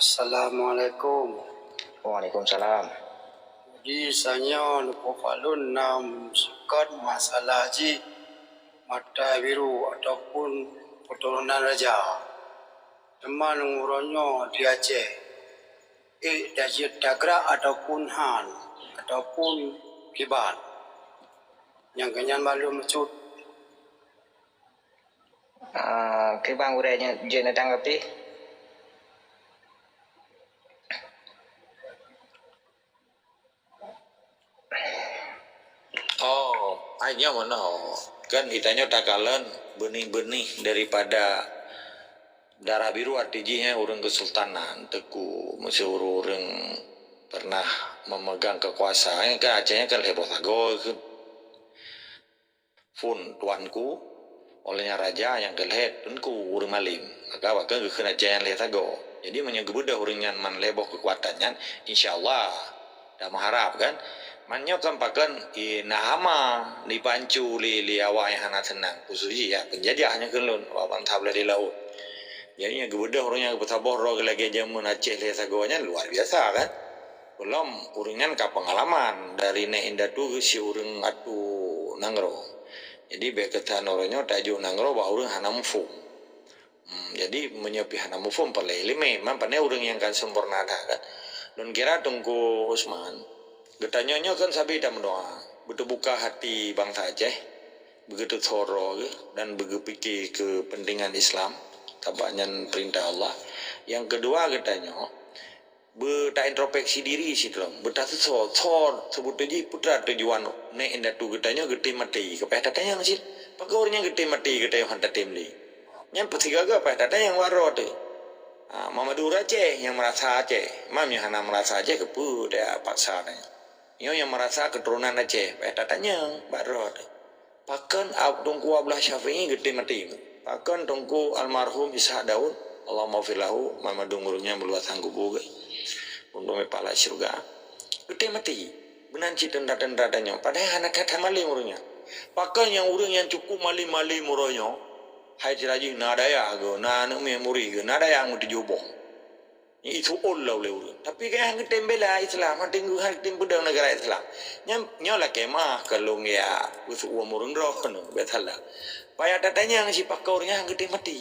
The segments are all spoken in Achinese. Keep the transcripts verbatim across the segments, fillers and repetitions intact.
Assalamualaikum. Waalaikumsalam. Jadi, sanyoe neupeuphon lôn na meusukat masalah jih mata biru ataupun keuturonan raja. Teuma uroe nyoe di Aceh, ék tajeuet tagrak ataupun han, ataupun kiban. Nyang keunyan balu meucut. Ah, kiban gurée jeuet neutanggapi? Oh, ai nyoe meunoe. Kan geutanyoe takalon beunih-beunih daripada darah biru, arti jih nyan ureuëng keusultanan, teuku, meuseu ureuëng pernah memegang kekuasaan. Kan Aceh nyan kan lhée boh sagoe keuh. Phon tuanku, óh lheueh nyan raja nyang keu lhée teungku ureuëng malém. Maka awaknyan geukheun Aceh nyan lhée sagoe. Jadi meunyoe geubeudôh ureuëng nyan man lhée boh keukuatan nyan, insya Allah, dan meuharab kan. Man nyoe kan pakon na hama dipancu lé, lé awak nyang hana seunang, khusos jih ya peunjajah nyoe kheun lôn, awak bansa blah di laôt. Jadi nyang geubeudôh ureuëng nyang geupeusaboh droe lagée jamén Aceh lhée sagoe nyan luar biasa kan. Peulom ureuëng nyan ka peungalaman dari nèk indatu geuh si ureuëng atu nanggroe. Jadi bék keutan uroe nyoe tajok nanggroe bak ureuëng hana muphom. Hmm, jadi meunyoe pih hana muphom peureulée iéleumé, man pane ureuëng nyang kan sempurna that kan. Lôn kira Teungku Usman, geutanyoe nyoe kan sabe tameudoá, beuteubuka hati bansa Aceh, beugeututhoro geuh dan beugeupike keupeuntengan Islam, sabab nyan peurintah Allah. Nyang keudua geutanyoe, beutaintropeksi diri sidroe, beutaseutho, tho, seubeutôi jih peue teuma tujuan nèk indatu geutanyoe geutem maté, ka payah tatanyong cit. Pakon ureuëng nyan geutem maté geutanyoe hana tatem lé? Nyan peusigaga payah tatanyong bak droe teuh. Ha, Muhammadun ureuëng Aceh nyang meurasa Aceh, ma meunyoe hana meurasa Aceh keupeue tapaksa nyan. Nyoe nyang meurasa keuturonan Aceh, payah tatanyong bak droe teuh. Pakon Ab-, Teungku Abdullah Syafi'i geutem maté? Pakon Teungku almarhum Ishak Daud, Allahumma ghfir lahu, Muhammadun ureuëng nyang meuluat sang kubu geuh, untuk meupahala syeuruga, geutem maté? Meunan cit teuntara-teuntara tanyoe, padahai hana that-that malém ureuëng nyan. Pakon nyang ureuëng nyang cukup malém-malém uroe nyoe, hai sira jih na dayah geuh, na aneuëk miet muri geuh, na dayah ngon tujoh boh. Nyan iseuôt lom lé ureuëng. Tapi kan han geutem bela Islam, han geutem, han geutem peudong neugara Islam. Nyan, nyoe lakée meu'ah keu lôn ya, peuseuôt ureuëng droe keunoe, biasalah. Payah tatanyong cit pakon ureuëng nyan han geutem maté.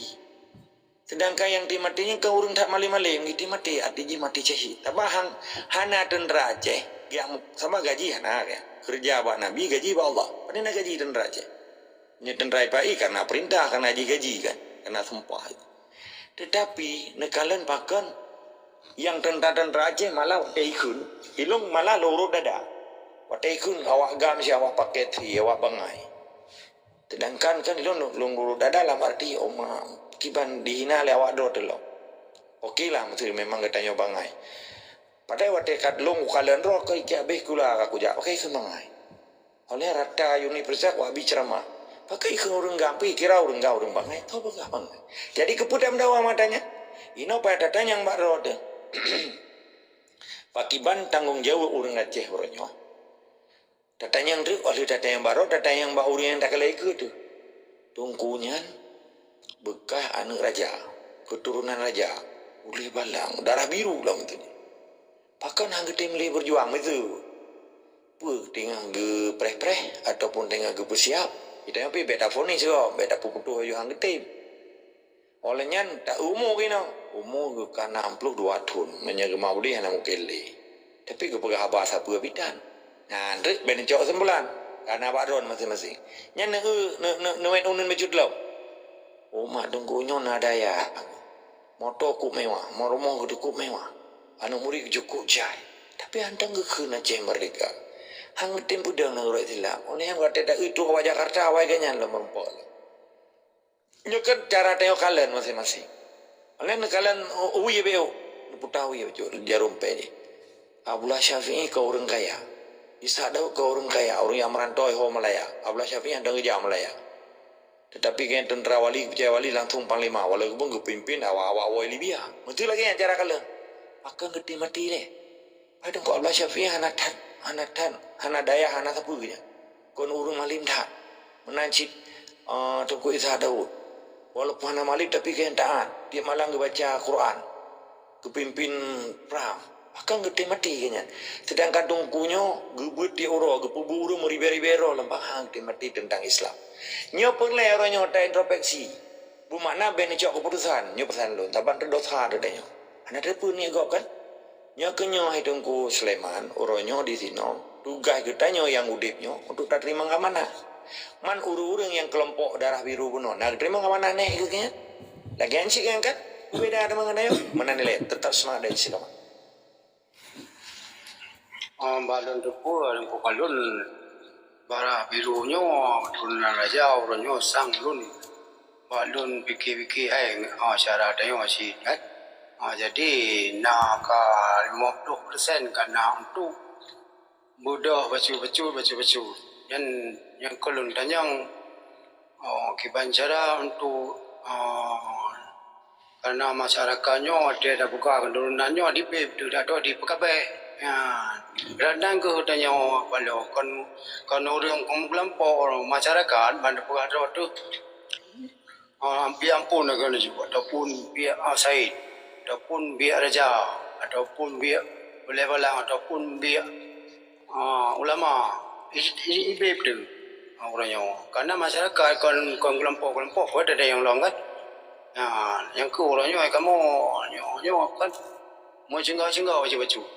Seudangkan nyang tem maté nyan kan ureuëng that malém-malém, geutem maté, arti jih maté syahid. Sabab han, hana teuntara Aceh, geujak mu-, sabab gaji hana, ya. Keureuja bak Nabi, gaji bak Allah. Pane na gaji teuntara Aceh? Nyoe teuntara I P A I karena peurintah, karena jigaji kan, karena sumpah. Teutapi neukalon pakon nyang teuntara-teuntara Aceh malah watée ikheun, ilong malah lôn rot dada. Watée ikheun awak GAM si awak paket si awak bangai. Sedangkan kan ilong lôn, lôn rot dada lam arti oma kiban dihina lé awak droe teulok. Oke lah, meusti memang geutanyoe bangai. Padahai watée ka lôn ukalon droe keu ikiak béh kula ka kujak pakai ikheun bangai. Oleh rata universitas wak bi ceramah. Pakai ikheun ureuëng GAM, pi kira ureuëng GAM ureuëng bangai, tho peugah bangai. Jadi keupeue tameudawa mata nyan? Inoe payah tatanyong bak droe teuh. Pakiban tanggong jaweueb ureuëng Aceh uroe nyoe? Tatanyong teuk, óh lheueh tatanyong bak droe, tatanyong bak ureuëng nyang takalon ikeue teuh. Teungku nyan beukah aneuëk raja, keuturonan raja, uléh balang, darah biru lom teuk. Pakon han geutem lé beujuang miseue? Peue teungoh geupreh-preh ataupun teungoh geupeusiab? Geutanyoe pih bék tafonis gob, bék tapeuputôh laju han geutem. Óh lheueh nyan ta-eu umu geuh inoe. Umu geuh ka nam ploh dua thon, meunyoe geuma udeh hana mungken lé. Tapi geupeugah haba sapeue bidan. Nyan treuk bék neucok kesimpulan. Kana bak droe maséng-maséng. Nyan neu-, neu-, neu-, neuwet uneuen bacut lom. Umat Teungku nyoe na dayah. Moto kok mewah, rumoh geuh kok mewah. Aneuëk murit geuh kok jai. Tapi hantom geukheun Aceh merdeka. Han geutem peudong nanggroe Islam. Óh lheueh nyan watée ta-eu tuha bak Jakarta, awai geuh nyan lom meurumpok lom. Nyoe kan cara tanyoe kalon maséng-maséng. Ulôn neukalon, oh, wie bék, oh, neuputa wie bacut jaroe pèng jih. Abdullah Syafi'i ka ureuëng kaya. Ishak Daud ka ureuëng kaya, ureuëng nyang meurantô ho Malaya. Abdullah Syafi'i hana geujak Malaya. Teutapi geuh teuntara wali, peucaya wali langsung panglima, walaupun geupimpin awak-awak woe Libya. Meusti lagée nyan cara kalon. Pakon geutem maté lé? Padahai Teungku Abdullah Syafi'i hana that, hana that, hana dayah, hana sapeue geuh nyan. Kon ureuëng malém that. Meunan cit, eh, Teungku Ishak Daud. Walaupun hana malém tapi geuh nyan taát. Tieb malam geubaca Quran. geupimpin prang, bahkan geutem maté geuh nyan. Seudangkan teungku nyoe geubeuet di uroe, geupeubuet ureuëng meuribée-ribée droe lam bahang geutem maté teuntang Islam. Nyoe peureulée uroe nyoe ta introspeksi. Beumakna bèk neucok keuputusan, nyoe peusan lôn, saban teudosa teuh nyoe. Hana teupeue niet gob kan? Nyoe keuh nyoe hai Teungku Sulaiman, uroe nyoe di sinoe, tugaih geutanyoe nyang udeb nyoe untuk tateurimong amanah. Man ureuëng-ureuëng nyang keulompok darah biru bunoe, na geuteurimong amanah nèk geuh nyan? Lagèe nyan cit nyan kan? Beda teuma ngon tanyoe. Meunan ilèe, teutap seumangat dan istiqamah. Ah, bak lôn teupeu, lôn kukalon, darah biru nyoe, keuturonan raja, uroe nyoe sang lôn. Bak lôn pike-pike hai, ah, syara tanyoe cit kan. Ah, jadi na ka lima ploh persen ka na untuk beudôh bacut-bacut, bacut-bacut. Nyan, nyan keuh lôn tanyong, oh, kiban cara untuk, ah, karena masyarakat nyoe watèe tabuka keuturonan nyoe dibéb teuh, dak di peukabeh. Ya, dan keuh tanyoe balo kon, kon ureuëng kon meukeulampok, masyarakat ban tapeugah droe teuh. Ah, biek amphon lagèe nyoe, ataupun biek, ah, said, ataupun biek raja, ataupun biek ulèe balang, ataupun biek, ah, ulama. I, i, ibéb teuh, ah, uroe nyoe. Karena masyarakat kon, kon keulompok-keulompok, kon ada nyang lom kan. Nah, nyang keu uroe nyoe kamoe, nyoe, nyoe kan. Meucunggah-cunggah bacut-bacut.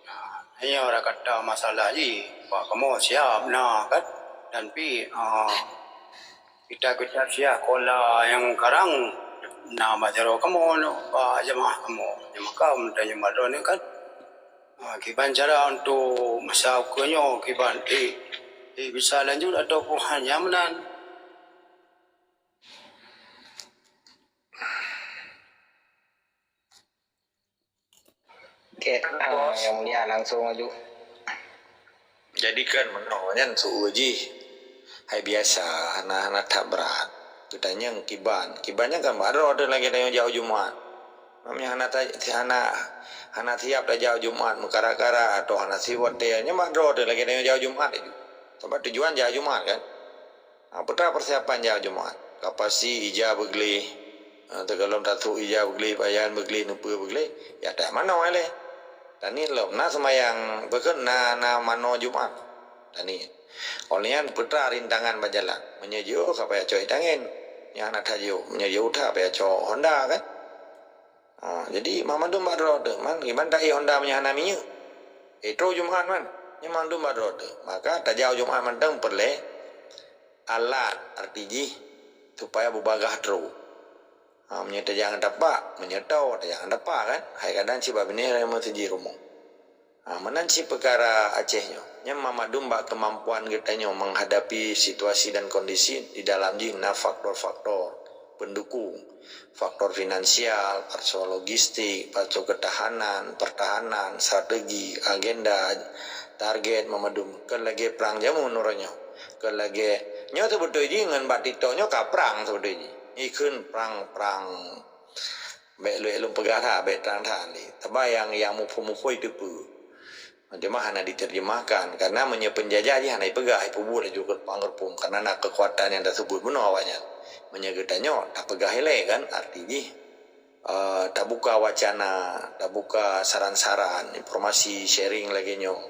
Nah, nyoe dak kata masalah jih, bak kamoe siap na kan. Dan pi, ah, Kita-kita siah kola nyang karang na bak jaroe kamoe nyoe, bak jamaah kamoe. Nyang makam dan nyang bak droeneuh kan. Ha, kiban cara untuk masa ukeue nyoe kiban, eh, eh, bisa lanjut ataupun hanya meunan. Oke, ah, Yang Mulia langsung laju. Jadi kan meunoe nyan su jih. Hai biasa, hana, hana that brat. Geutanyong kiban. Kiban nyan kan bak droe teuh lagèe tanyoe jak Jumat. Meunyoe hana ta-, hana, hana siap tajak Jumat meukara-kara atau hana siap watèe, nyan bak droe teuh lagèe tanyoe jak Jumat laju. Sabab tujuan jak Jumat kan. Ha, peue ta persiapan jak Jumat. Ka pasi ija beugleh. Ha, teuka lom tasôk ija beugleh, payan beugleh, neupeue beugleh. Ya, tajak manoe lé. Taniet lom, na seumayang, beukeuen na, na manoe Jumat. Taniet. Óh lheueh nyan peue ta rintangan bak jalan. Meunyoe jiôh ka payah cok tangen. Nyan hana that jiôh. Meunyoe jiôh that payah cok Honda kan. Ha, jadi mandum bak droe teuh, man, kiban ta-i Honda meunyoe hana minyeuk. Eh, troh Jumat man, nyan mandum bak droe teuh. Maka tajak Jumat mantong peureulèe alat, arti jih, supaya beubagah troh. Ha, meunyoe tajak ngon tapak, meunyoe toe, tajak ngon tapak kan. Hai kadang cit bak binéh meuseujid rumoh. Ha, meunan cit peukara Aceh nyoe. Nyan mandum bak keumampuan geutanyoe menghadapi situasi dan kondisi di dalam jih na faktor-faktor pendukung. Faktor finansial, faktor logistik, faktor ketahanan, pertahanan, strategi, agenda, target, mandum. Kon lagèe prang jameun uroe nyoe. Kon lagèe, nyoe seubeutôi jih ngon bak TikTok nyoe ka prang seubeutôi jih. Ikheun prang-prang. Bèk lôn, lôn peugah that, bèk trang that lé. Sabab nyang, nyang muphom-muphom teupeue. Cuma hana diterjemahkan, karena meunyoe peunjajah jih hana jipeugah, jipeubuet laju keu panggeureuphom, karena na keukuatan nyang taseubut bunoe awaknyan. Meunyoe geutanyoe tapeugah ilèe kan, arti jih, eh, tabuka wacana, tabuka saran-saran, informasi, sharing lagèe nyoe.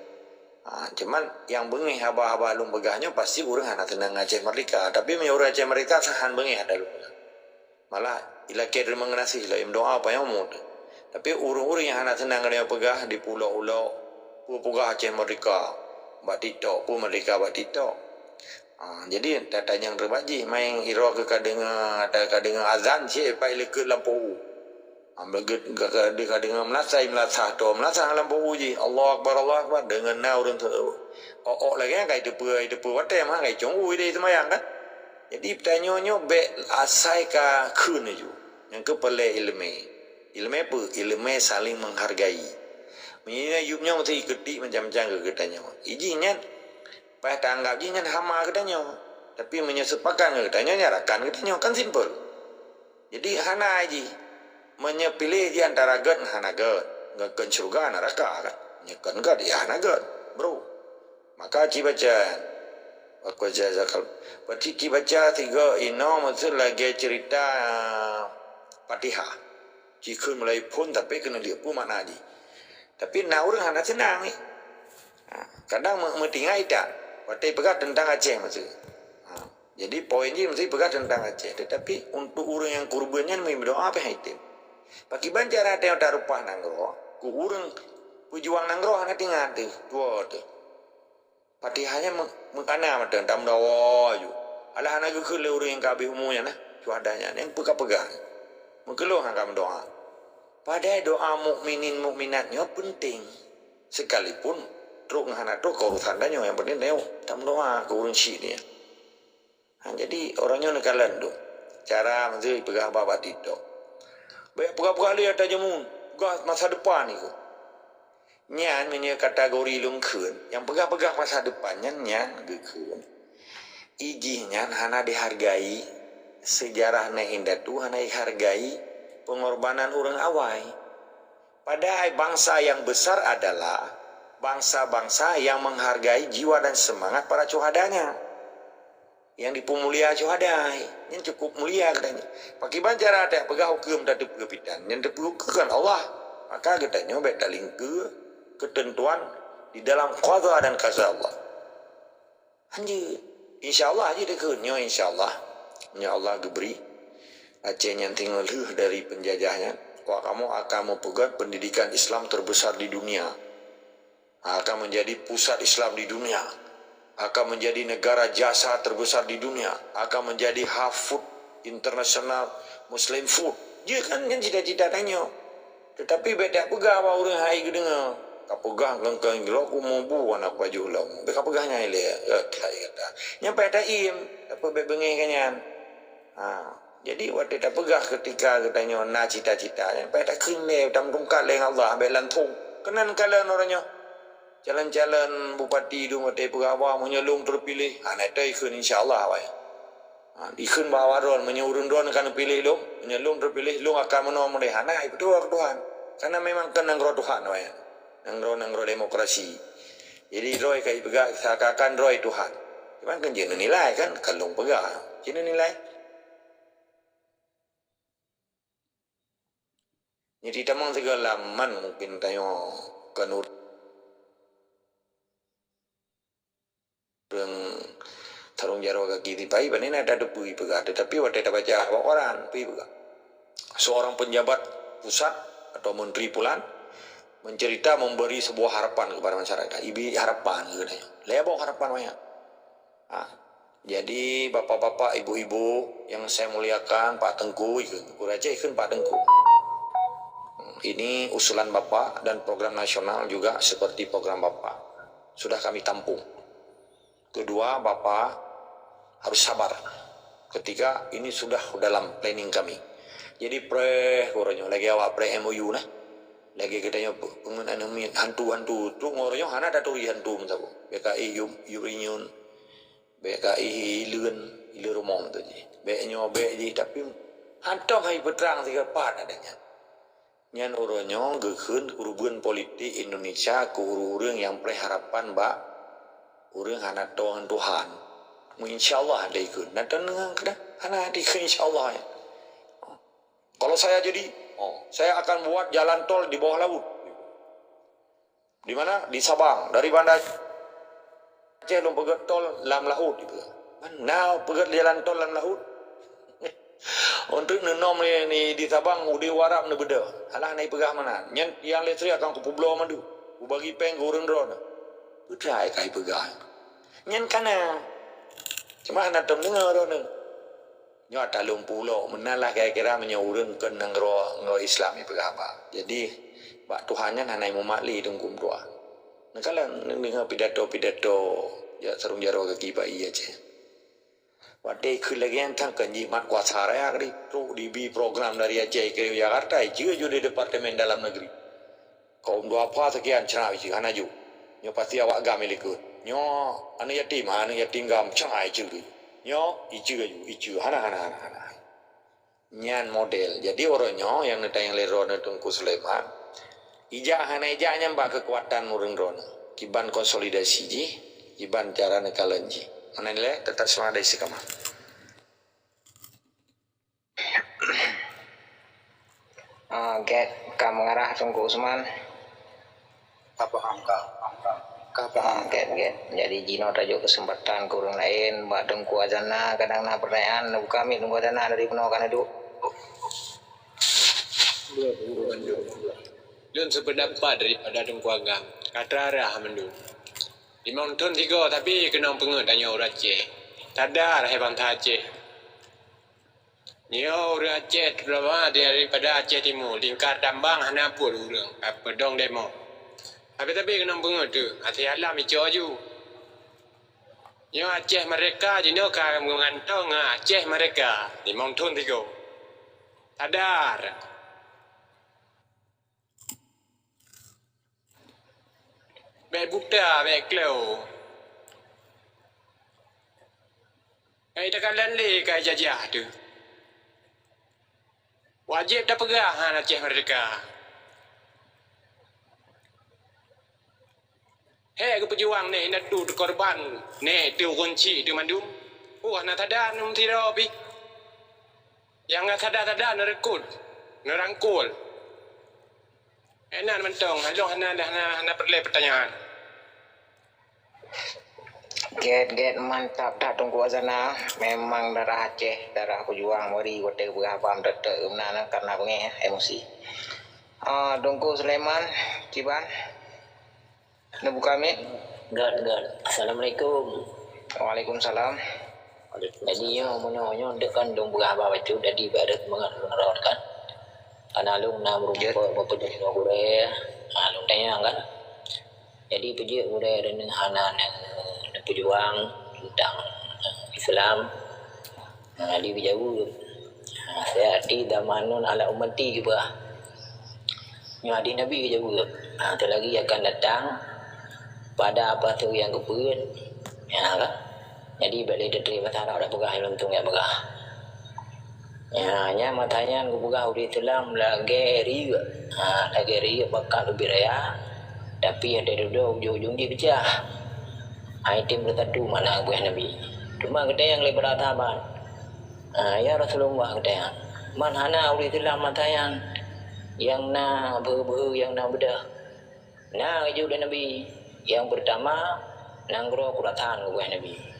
Ah, cuman nyang beungèh haba-haba lôn peugah nyoe pasti ureueng hana seunang Aceh Merdeka. Tapi meunyoe ureueng Aceh Merdeka, han beungèh haba lôn peugah. Malah ilakèe teurimong geunaséh lom, doa panyang umu teuh. Tapi ureueng-ureueng nyang hana seunang geutanyoe peugah di pulo-ulo, peue peugah Aceh Merdeka bak TikTok, peue merdeka bak TikTok. Ah, jadi tatanyong teuh bak jih, main iroh keu ka deungoe, ka deungoe azan cit, pai likot lam poh u. Ah, beugét ka, ka, ka deungoe meulasah, meulasah, toe meulasah lam poh u jih. Allahu Akbar, Allahu Akbar. Deungon na ureueng tu, ôk-ôk lagèe nyan ka jiteupeue, jiteupeue watèe mah, ka jicong u idéh seumayang kan. Jadi, tanyoe nyoe bèk asai ka kheun laju. Nyang keu peureulèe ileumèe. Ileumèe peue? Ileumèe saling menghargai. Meunyoe yup nyoe meusti ikeutik macam-macam keu geutanyoe. Ijih nyan, bah taanggap jih nyan hama geutanyoe. Tapi meunyoe seupakat ngon geutanyoe, nyan rakan geutanyoe. Kan simpel. Jadi, hana jih. Meunyoe piléh jih antara gét ngon hana gét, ngon kheun syeuruga neuraka kan. Meunyoe kheun gét, ya hana gét, bro. Maka ci baca, aku baca zakal. Berarti ci baca tiga inoe maksud lagèe cerita, eh, Fatihah. Jikheun meulayeue phon, tapi keuneuk lheueh peue makna jih. Tapi na ureuëng hana seunang ni. Ha, kadang me-, meutinggai that. Watée peugah teuntang Aceh masa. Ha, jadi poin jih meusti peugah teuntang Aceh. Tetapi untuk ureuëng nyang keureubeuen nyan meudoá pih hai tem. Pakriban cara tanyoe tarupah nanggroe, keu ureuëng peujuang nanggroe hana teuingat teuh, tuwoe teuh. Fatihah nyan meu-, meukana mantong, tameudawa ju. Alah hana geukheun lé ureuëng nyang ka habéh umu nyan, nah, syuhada nyan, nyang peugah-peugah. Meukeulong hana meudoá. Padahai doá mukminin mukminat nyoe penting. Sekalipun trok ngon hana trok ka urusan tanyoe, nyang penting tanyoe tameudoá keu ureuëng syik nyan. Ha, jadi, uroe nyoe neukalon dum. Cara meuseue peugah bak-bak TikTok. Bék peugah-peugah lé ata jameun, peugah masa depan ikôt. Nyan meunyoe kategori lôn kheun, nyang peugah-peugah masa depan nyan, nyan geukheun. Ijih nyan hana dihargai, sejarah neuk indatu hana dihargai, pengorbanan ureuëng awai. Padahai bangsa yang besar adalah bangsa-bangsa yang menghargai jiwa dan semangat para syuhadanya. Nyang dipeumulia syuhada, nyan cukup mulia geutanyoe. Pakriban cara tapeugah huköm tateupeue pitan, nyan teupeue huköm Allah. Maka geutanyoe bék talingkeue keuteuntuan di dalam qadha dan qadar Allah. Hanjeuet. Insya Allah jih dikheun, nyoe insya Allah. Nyoe Allah geubri Aceh nyan singoh lheueh dari penjajah nyan, wak kamoe akan meupeugöt pendidikan Islam terbesar di dunia. Akan menjadi pusat Islam di dunia, akan menjadi negara jasa terbesar di dunia, akan menjadi hub food internasional, Muslim food. Jeuet kan, kan cita-cita tanyoe. Tetapi bék tapeugah bak ureuëng hai geudeungoe. Kapeugah kengkeng jilok kumu bu anak baju lom. Bék kapeugah nyan ilée. Eh, hai kata. Nyampai taim, tapi bék beungéh ka nyan. Ha, jadi watée tapeugah keutika geutanyoe na cita-cita, nyang payah takheun lé, tameudeungkat lé ngon Allah, bék lantung. Keunan kalon uroe nyoe. Calon-calon bupati dum watée peugah, "Bah, meunyoe lôn teupiléh," ha, na teu ikheun, "Insya Allah," wai. Ha, ikheun bak awak droen, "Meunyoe ureuëng droen ka neupiléh lôn, meunyoe lôn teupiléh, lôn akan meunoe meudeh." Hana, ipeutôh keu Tuhan. Karena memang keu nanggroe Tuhan, wai. Nanggroe-nanggroe demokrasi. Jadi, droe ka ipeugah seakan-akan droe Tuhan. Cuman kan jeuet neunilai kan, ka lôn peugah. Jeuet neunilai. Jadi, tamong sigoe laman mungkin tanyoe keu ureuëng sarong jaroe gaki tipai, ban na tateupeue ipeugah, tetapi watée tabaca bak koran, peue ipeugah. Seorang pejabat pusat atau menteri pulan mencerita memberi sebuah harapan kepada masyarakat. Ibi harapan keu geutanyoe. Lhée boh harapan wayang. Ha. Jadi, bapak-bapak, ibu-ibu yang saya muliakan, Pak Teungku, ikheun, Teungku Raja ikheun Pak Teungku. Ini usulan Bapak dan program nasional juga seperti program Bapak. Sudah kami tampung. Kedua, Bapak harus sabar. Ketiga, ini sudah dalam planning kami. Jadi, preh, uroe nyoe, lagée awak preh M O U nah. Lagée geutanyoe pe-, peungeut anu mi-, hantu-hantu tu, uroe nyoe hana taturi hantu meusaboh. B K I yum, yum inyun. Bék ka ihi ileuen, ileuen rumoh tu jih. Bék nyoe, bék jih, tapi hantom hai peutrang sigoe pat adat nyan. Nyan uroe nyoe geukheun keureubeuen politik Indonesia keu ureuëng-ureuëng nyang preh harapan bak ureuëng hana toe ngon Tuhan. Mu insya Allah ada ikheun. Na teuneung keudah, hana ada ikheun insya Allah. Kalau saya jadi, oh, saya akan buat jalan tol di bawah laut. Di mana? Di Sabang. Dari Banda Aceh lôn peugöt tol lam laôt, jipeugah. Mana peugöt jalan tol lam laôt? Untuk neunom ni, ni di Sabang, udeb Arab neubeudôh. Alah na ipeugah meunan. Nyan tiang listrik akan kupeubloe mandum. Kubagi péng keu ureuëng droeneuh. Peue teuma ka ipeugah. Nyan kana. Cuma hana tom deungoe droeneuh. Nyoe ata lôn pulok meunan lah kira-kira meunyoe ureuëng kon nanggroe, nanggroe Islam ipeugah haba. Jadi, bak Tuhan nyan hana imumat lé teungku meutuah. Neukalon neudeungoe pidato-pidato jak sarong jaroe gaki bak ié Aceh. Watée keu lagée nyan tan kon jimat kuasa raya keu trok dibi program dari Aceh keu Jakarta, iceue ju di Departemen Dalam Negeri. Kaum duafa sekian ceunak iceue hana ju. Nyoe pasti awak GAM ilikot. Nyoe aneuk yatim, aneuk yatim GAM ceunak iceue. Nyoe iceue ju, iceue hana, hana, hana, hana. Nyan model. Jadi uroe nyoe nyang neutanyong lé droeneuh Teungku Sulaiman, ijak hana ijak nyan bak keukuatan ureuëng droeneuh. Kiban konsolidasi jih, kiban cara neukalon jih. Meunan lé, teutap seumangat dan istiqamah. Ah, gét ka meungarah Teungku Usman. Ka paham, ka paham, ka paham. Ah, gét, gét. Jadi, jinoe tajok keuseumpatan keu ureuëng laén, bak Teungku Azana kadang na peurtanyaan, neubuka mic Teungku Azana dari bunoe ka neuduek. Lôn seupeudapat daripada Teungku Agam, ka teurarah mandum. Limong thon sigoe, tapi keunong peungeut tanyoe ureuëng Aceh. Sadar hai bansa Aceh. Nyoe ureuëng Aceh, terutama daripada Aceh Timu, lingkar tambang hana pun ureuëng, apa dong demo. Tapi-tapi keunong peungeut tu, até alam icok aju. Nyoe Aceh merdeka jinoe ka meugantong ngon Aceh merdeka, limong thon sigoe. Sadar. Bék buta, bék kleu. Hai takalon lé ka jajah tu. Wajéb tapeugah han Aceh merdeka. Hék geupeujuang nèh indatu teukorban nèh teu gunci teu mandum. Wah, na tada num sidroe pih. Nyang na tada-tada neurekrut, neurangkul. Inan mantong, lôn hana, hana, hana peureulée peutanyaan. Gét, gét, mantap that Teungku Azana. Memang darah Aceh, darah peujuang, meuri watée geupeugah bam teuk-teuk meunan karena beungéh emosi. Ah, Teungku Sulaiman, kiban. Neubuka mic. Gét, gét. Assalamualaikum. Waalaikumsalam. Jadi nyoe, meunyoe nyoe dek kan dong beurah ba bacut, jadi bak dek mangat lôn rot kan. Karena lôn na meureumpok bak peudong nyoe gurée, ha, lôn tanyong kan. Jadi peujeuet gurée deungon hana neupeujuang teuntang Islam. Ha, di geujaweueb. Ha, sayati zaman nyoe ala ummati geupeugah. Nyoe hadih Nabi geujaweueb. Ha, teulagi akan datang pada apa tu nyang geupeuet. Ya, kan? Jadi, bèk lé teutré basa Arab dak peugah lôn tueng nyang peugah. Ya, nyan mata nyan geupeugah ureueng Islam lagèe riyeuk. Ha, lagèe riyeuk bakat ubit raya. Tapi, ada dudoe ujong-ujong jih pecah. Ha, item bersatu makna geupeugah Nabi. Cuma geutanyoe lé para sahabat. Ah, ya Rasulullah, geutanyong, man hana ureueng Islam masa nyan nyang na beuhe-beuhe nyang na beudôh? Na geujaweueb lé Nabi, nyang peurtama, nanggroe Khurasan, geupeugah Nabi.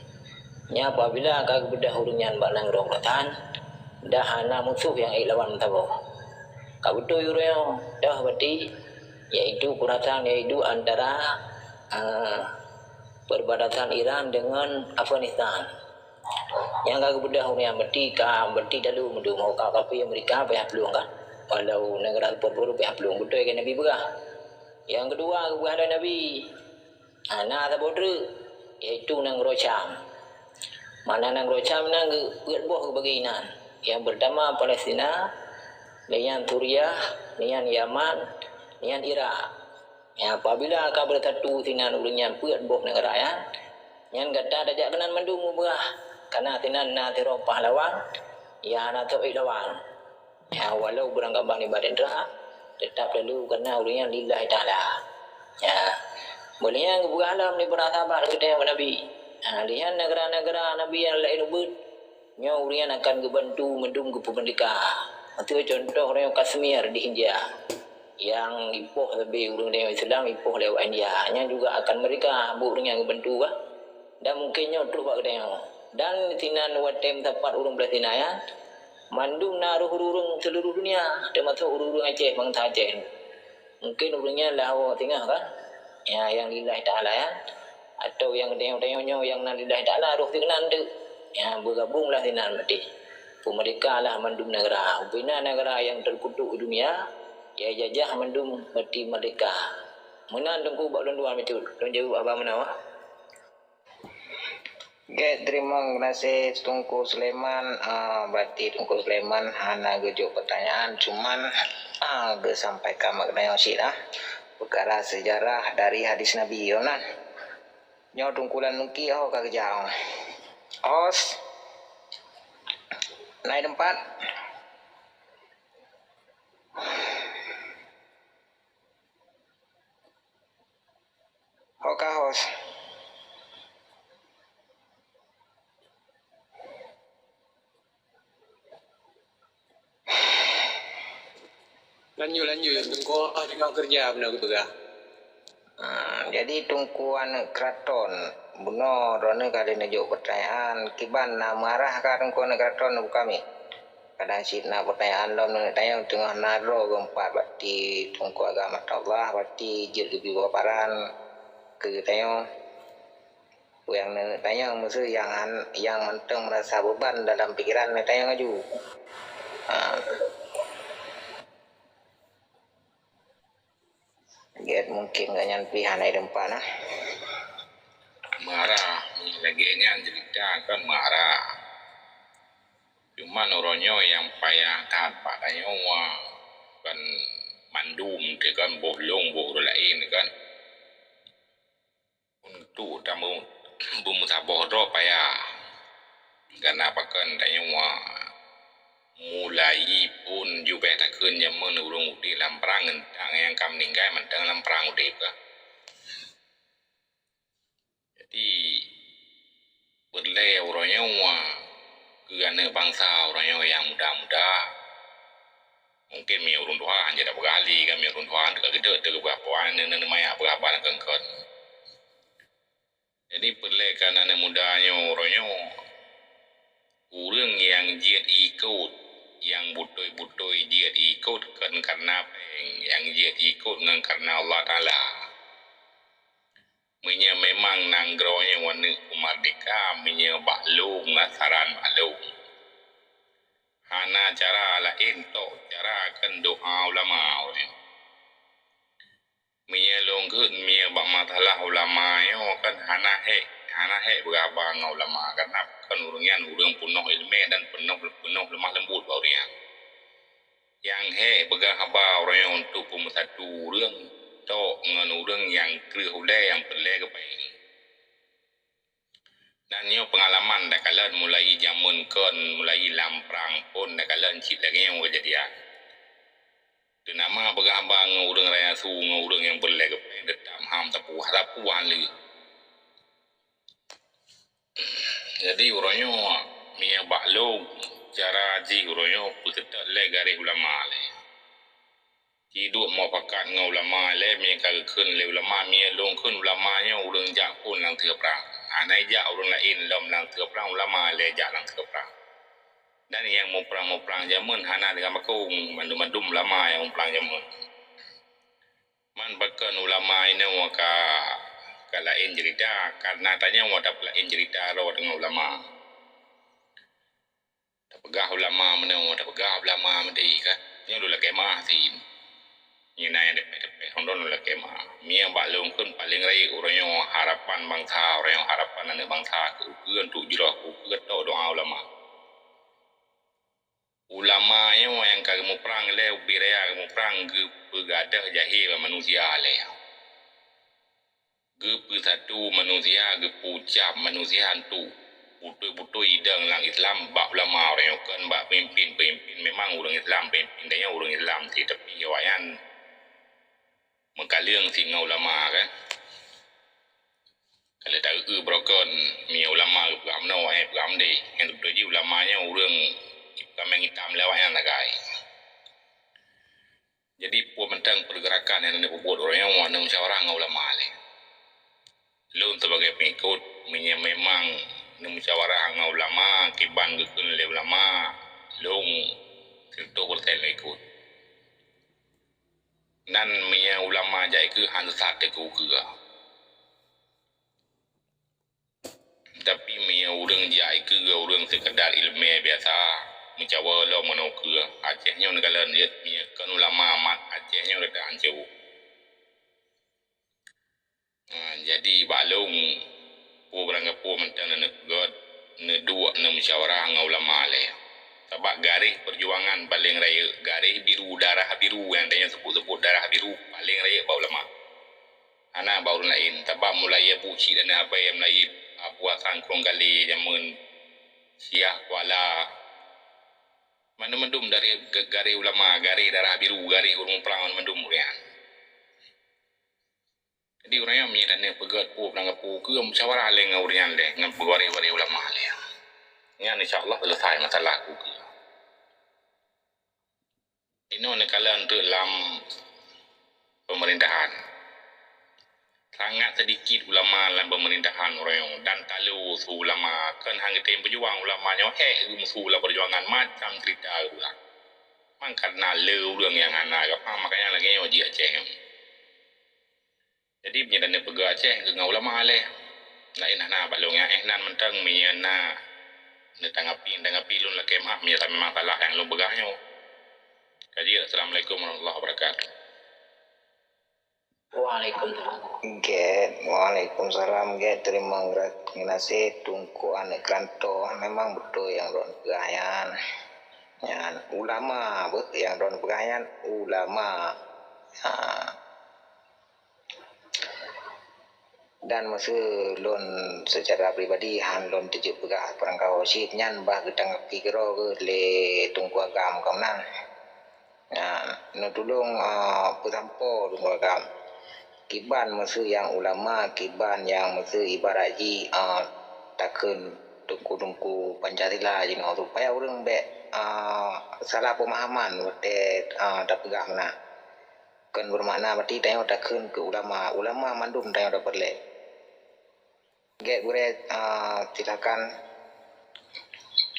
Nyan apabila ka geubeudôh ureueng nyan bak nanggroe Khurasan, dah hana musoh nyang ék lawan meusaboh. Ka beutôi ureueng nyoe, toh berarti, yaitu Khurasan, yaitu antara, eh, perbatasan Iran dengan Afghanistan. Nyang ka geubeudôh ureueng nyan berarti ka, berarti dalu meudum, ka kafé Amerika payah plueng kan. Walau neugara sipeuet payah plueng, beutôi keu Nabi peugah. Nyang keudua geupeugah lé Nabi, ha, na saboh treuk, yaitu nanggroe Syam. Makna nanggroe Syam nyan geu-, peuet boh geubagi inan. Nyang peurtama Palestina, lheuh nyan Suriah, lheuh nyan Yaman, lheuh nyan Irak. Ya, apabila ka beusatu sinan ureueng nyan peuet boh neugara nyan, nyan gata tajak keunan mandum mubeurah, kareuna sinan na sidroe pahlawan, ya, hana soe ék lawan. Ya, walau beurangkaban ibadat indra, teutap lalu kareuna ureueng nyan lillahi ta'ala. Ya. Boh lheuh nyan geupeugah lom lé para sahabat geutanyoe bak Nabi. Ha, lheuh nyan neugara-neugara Nabi nyang laén ubit, nyoe ureueng nyan akan geubantu mandum geupeumeurdeka. Ateueh cuntoh ureueng Kashmir di India, nyang ipoh leubeh ureueng tanyoe Islam ipoh lé awak India, nyan juga akan meurdeka, buet ureueng nyang geubantu bah. Dan mungken nyoe troh bak geutanyoe. Dan sinan watèe meusapat ureueng Palestina nyan, mandum na roh ureueng seuluruh dunia, teumasok ureueng Aceh, bansa Aceh. Mungken ureueng nyan lam hawa singoh kan? Ya, nyang lillahi ta'ala nyan. Atau nyang tanyoe-tanyoe nyoe nyang na lillahi ta'ala roh sinan teuk. Ya, beugabong lah sinan maté. Peumeurdeka lah mandum neugara. Ubena neugara nyang teukutok dunia, ya jajah mandum maté meurdeka. Meunan Teungku bak lôn dua bacut. Lôn jaweueb haba meunoe. Oke, terima kasih Teungku Sulaiman. Ah, berarti Teungku Sulaiman hana geujaweueb pertanyaan, cuman, ah, geusampaikan makna nyoe cit lah. Perkara sejarah dari hadis Nabi, yo nan. Nyoe Teungku Lanuki ho ka geujaweueb. Os. Naik tempat. Ho ka hos. Lanjut, lanjut. Teungku, ah, tengah kerja, beuna geupeugah. Ah, jadi Teungku aneuk keuraton, bunoe droeneuh ka lheueh neujok peutanyaan, kiban na meuarah ka Teungku aneuk keuraton keu kami? Kadang cit na peutanyaan lom neuk tanyong teungoh na droe geumpat bak ti Teungku agama Allah, bak ti jeuet geubri paparan keu geutanyoe. Peue nyang neuk tanyong meuseu nyang han-, nyang mantong meurasa beuban dalam pikeran neuk tanyong laju. Ha. Gét mungkin gobnyan pih hana teumpat nah. Marah, lagèe nyan cerita kan marah. Cuman uroe nyoe nyang payah that bak tanyoe kan mandum teuh kan, boh lôn boh ureueng laén kan. Untuk tamu beumeusaboh droe payah. Karena pakon tanyoe mulai phon jubeh takheun jameun ureueng udeb lam prang, ngon nyang ka meuninggai mantong lam prang udeb ka. Jadi, peureulèe uroe nyoe keu aneuk bansa uroe nyoe nyang muda-muda. Mungkin meunyoe ureueng tuha hana jipeugah lé, kan meunyoe ureueng tuha teuka geudeuk teuka peugah po, aneuk-aneuk manyak peugah haba lam kongkon. Jadi, peureulèe keu aneuk muda nyoe uroe nyoe, ureueng nyang jeuet ikot, nyang beutôi-beutôi jeuet ikot kon kareuna péng, nyang jeuet ikot ngon kareuna Allah Taala. Meunyoe memang nanggroe nyoe aneuk meurdeka, meunyoe bak lôn, asaran bak lôn. Hana cara laén tok cara kon doa ulama ureueng. Meunyoe lôn kheun, meunyoe bak masalah ulama nyoe kan hana hék, hana hék peugah haba ngon ulama, karena kon ureueng nyan ureueng peunoh ileumèe dan peunoh, peunoh leumah leumbot bak ureueng nyan. Nyang hék peugah haba uroe nyoe untuk peumeusatu ureueng tok ngon ureueng nyang kreueh ulèe nyang peureulèe geupéng. Dan nyoe peungalaman takalon mulai jameun kon, mulai lam prang phon takalon cit lagèe nyoe keujadian. Teunama peugah haba ngon ureueng raya su ngon ureueng nyang peureulèe geupéng, teutap ham tapuah, tapuah lé. Jadi, uroe nyoe, meunyoe bak lôn, cara jih uroe nyoe peuseutôt lé garéh ulama lé. Jiduek mufakat ngon ulama lé, meunyoe ka geukheun lé ulama, meunyoe lôn kheun ulama nyoe ureueng jak phon lam sigoe prang. Hana ijak ureueng laén lom lam sigoe prang, ulama lé jak lam sigoe prang. Dan nyang muprang-muprang jameun hana tinggai makong, mandum-mandum ulama nyang muprang jameun. Man pakon ulama inoe ka, ka laén cerita, karena tanyoe tapeulaén cerita rot deungon ulama. Tapeugah ulama meunoe, tapeugah ulama meudéh kan. Nyoe lôn lakèe meu'ah sin. Nyoe na nyang teupèh-teupèh, hondon lôn lakèe meu'ah. Meunyoe bak lôn kheun paleng rayeuk uroe nyoe harapan bansa, uroe nyoe harapan aneuk bansa keu, keu untuk jroh, keu, keu tok doa ulama. Ulama nyoe nyang ka geumuprang lé, ubé raya geumuprang geupeugadôh jahé bak manusia lé. Geupeusatu manusia, geupeucab manusia untuk beutôi-beutôi idong lam Islam bak ulama uroe nyoe, kon bak peumimpin-peumimpin. Memang ureueng Islam, peumimpin tanyoe ureueng Islam, tetapi awaknyan meukaleueng cit ngon ulama kan. Ka lheueh taeu-eu barokon, meunyoe ulama geupeugah meunoe, eh, peugah meudéh. Nyang teubeutôi jih ulama nyoe ureueng itamong itam lé awaknyan sagai. Jadi, peue mantong peurgeurakan nyang neupeubuet uroe nyoe, neumusyawarah ngon ulama lé. Lôn sibagai peungikot, meunyoe memang neumusyawarah ngon ulama, kiban geukheun lé ulama, lôn siratoh peureusén lôn ikot. Nan meunyoe ulama jak ikeue han sesat teuh keu ukeue. Tapi meunyoe ureueng jak ikeue ureueng sekadar ileumèe biasa, meucawa lom meunoe keue, Aceh nyoe neukalon jeuet meunyoe kon ulama mat Aceh nyoe rada hanco. Ha, jadi bak lôn, peue barang gapeue mantong neuneuk peugöt, neuduek neumusyawarah ngon ulama lé. Sabab garéh peujuangan paleng rayeuk, garéh biru, darah biru nyang tanyoe seubut-seubut darah biru paleng rayeuk bak ulama. Hana bak ureueng laén, sabab mulai Abu Syik dan Abai, mulai Abu Hasan Krueng Galé jameun Syiah Kuala. Mandum-mandum dari ga-, garéh ulama, garéh darah biru, garéh ureueng prang mandum ureueng nyan. Jadi, ureueng nyan meunyoe taneuk peugöt peue barang gapeue keue, musyawarah lé ngon ureueng nyan lé, ngon peuwaréh-waréh ulama lé. Nyan insya Allah seuleusai masalah keue. Inoe neukalon teuk lam pemerintahan. Sangat sedikit ulama lam pemerintahan uroe nyoe dan talo su ulama, kon han geutem peujuang ulama nyoe, ék geumusu lam peujuangan macam cerita geupeugah. Mang karena le ureuëng nyang hana geupeugah, makanya lagée nyoe jih Aceh nyoe. Jadi meunyoe dan peugah Aceh ngon ulama leh, laén hana balong nyang éh nan mantong meunyoe na neutanggapi, tanggapi lôn lakée meuah meunyoe memang salah nyang lôn peugah nyoe. Kaji, Assalamualaikum warahmatullahi wabarakatuh. Waalaikumsalam. Gét, waalaikumsalam. Gét, terima kasih Tungku aneuk keranto. Memang beutôi nyang droen peugah nyan. Nyan ulama beuh nyang droen peugah nyan ulama. Ha. Dan meuseu lôn secara pribadi han lôn teujeuet peugah peurangkaho cit nyan bah geutanggapi keudroe geuh lé Teungku Agam keunan. Nah, neutulông, ah, peusampoe Teungku Agam. Kiban meuseu nyang ulama, kiban nyang meuseu ibarat jih, ah, takheun teungku-teungku Pancasila jinoe supaya ureuëng bék, ah, salah peumahaman watée, ah, tapeugah meunan. Kon beumakna berarti tanyoe takheun keu ulama. Ulama mandum tanyoe tapeureulée. Gét gurée, ah, silakan.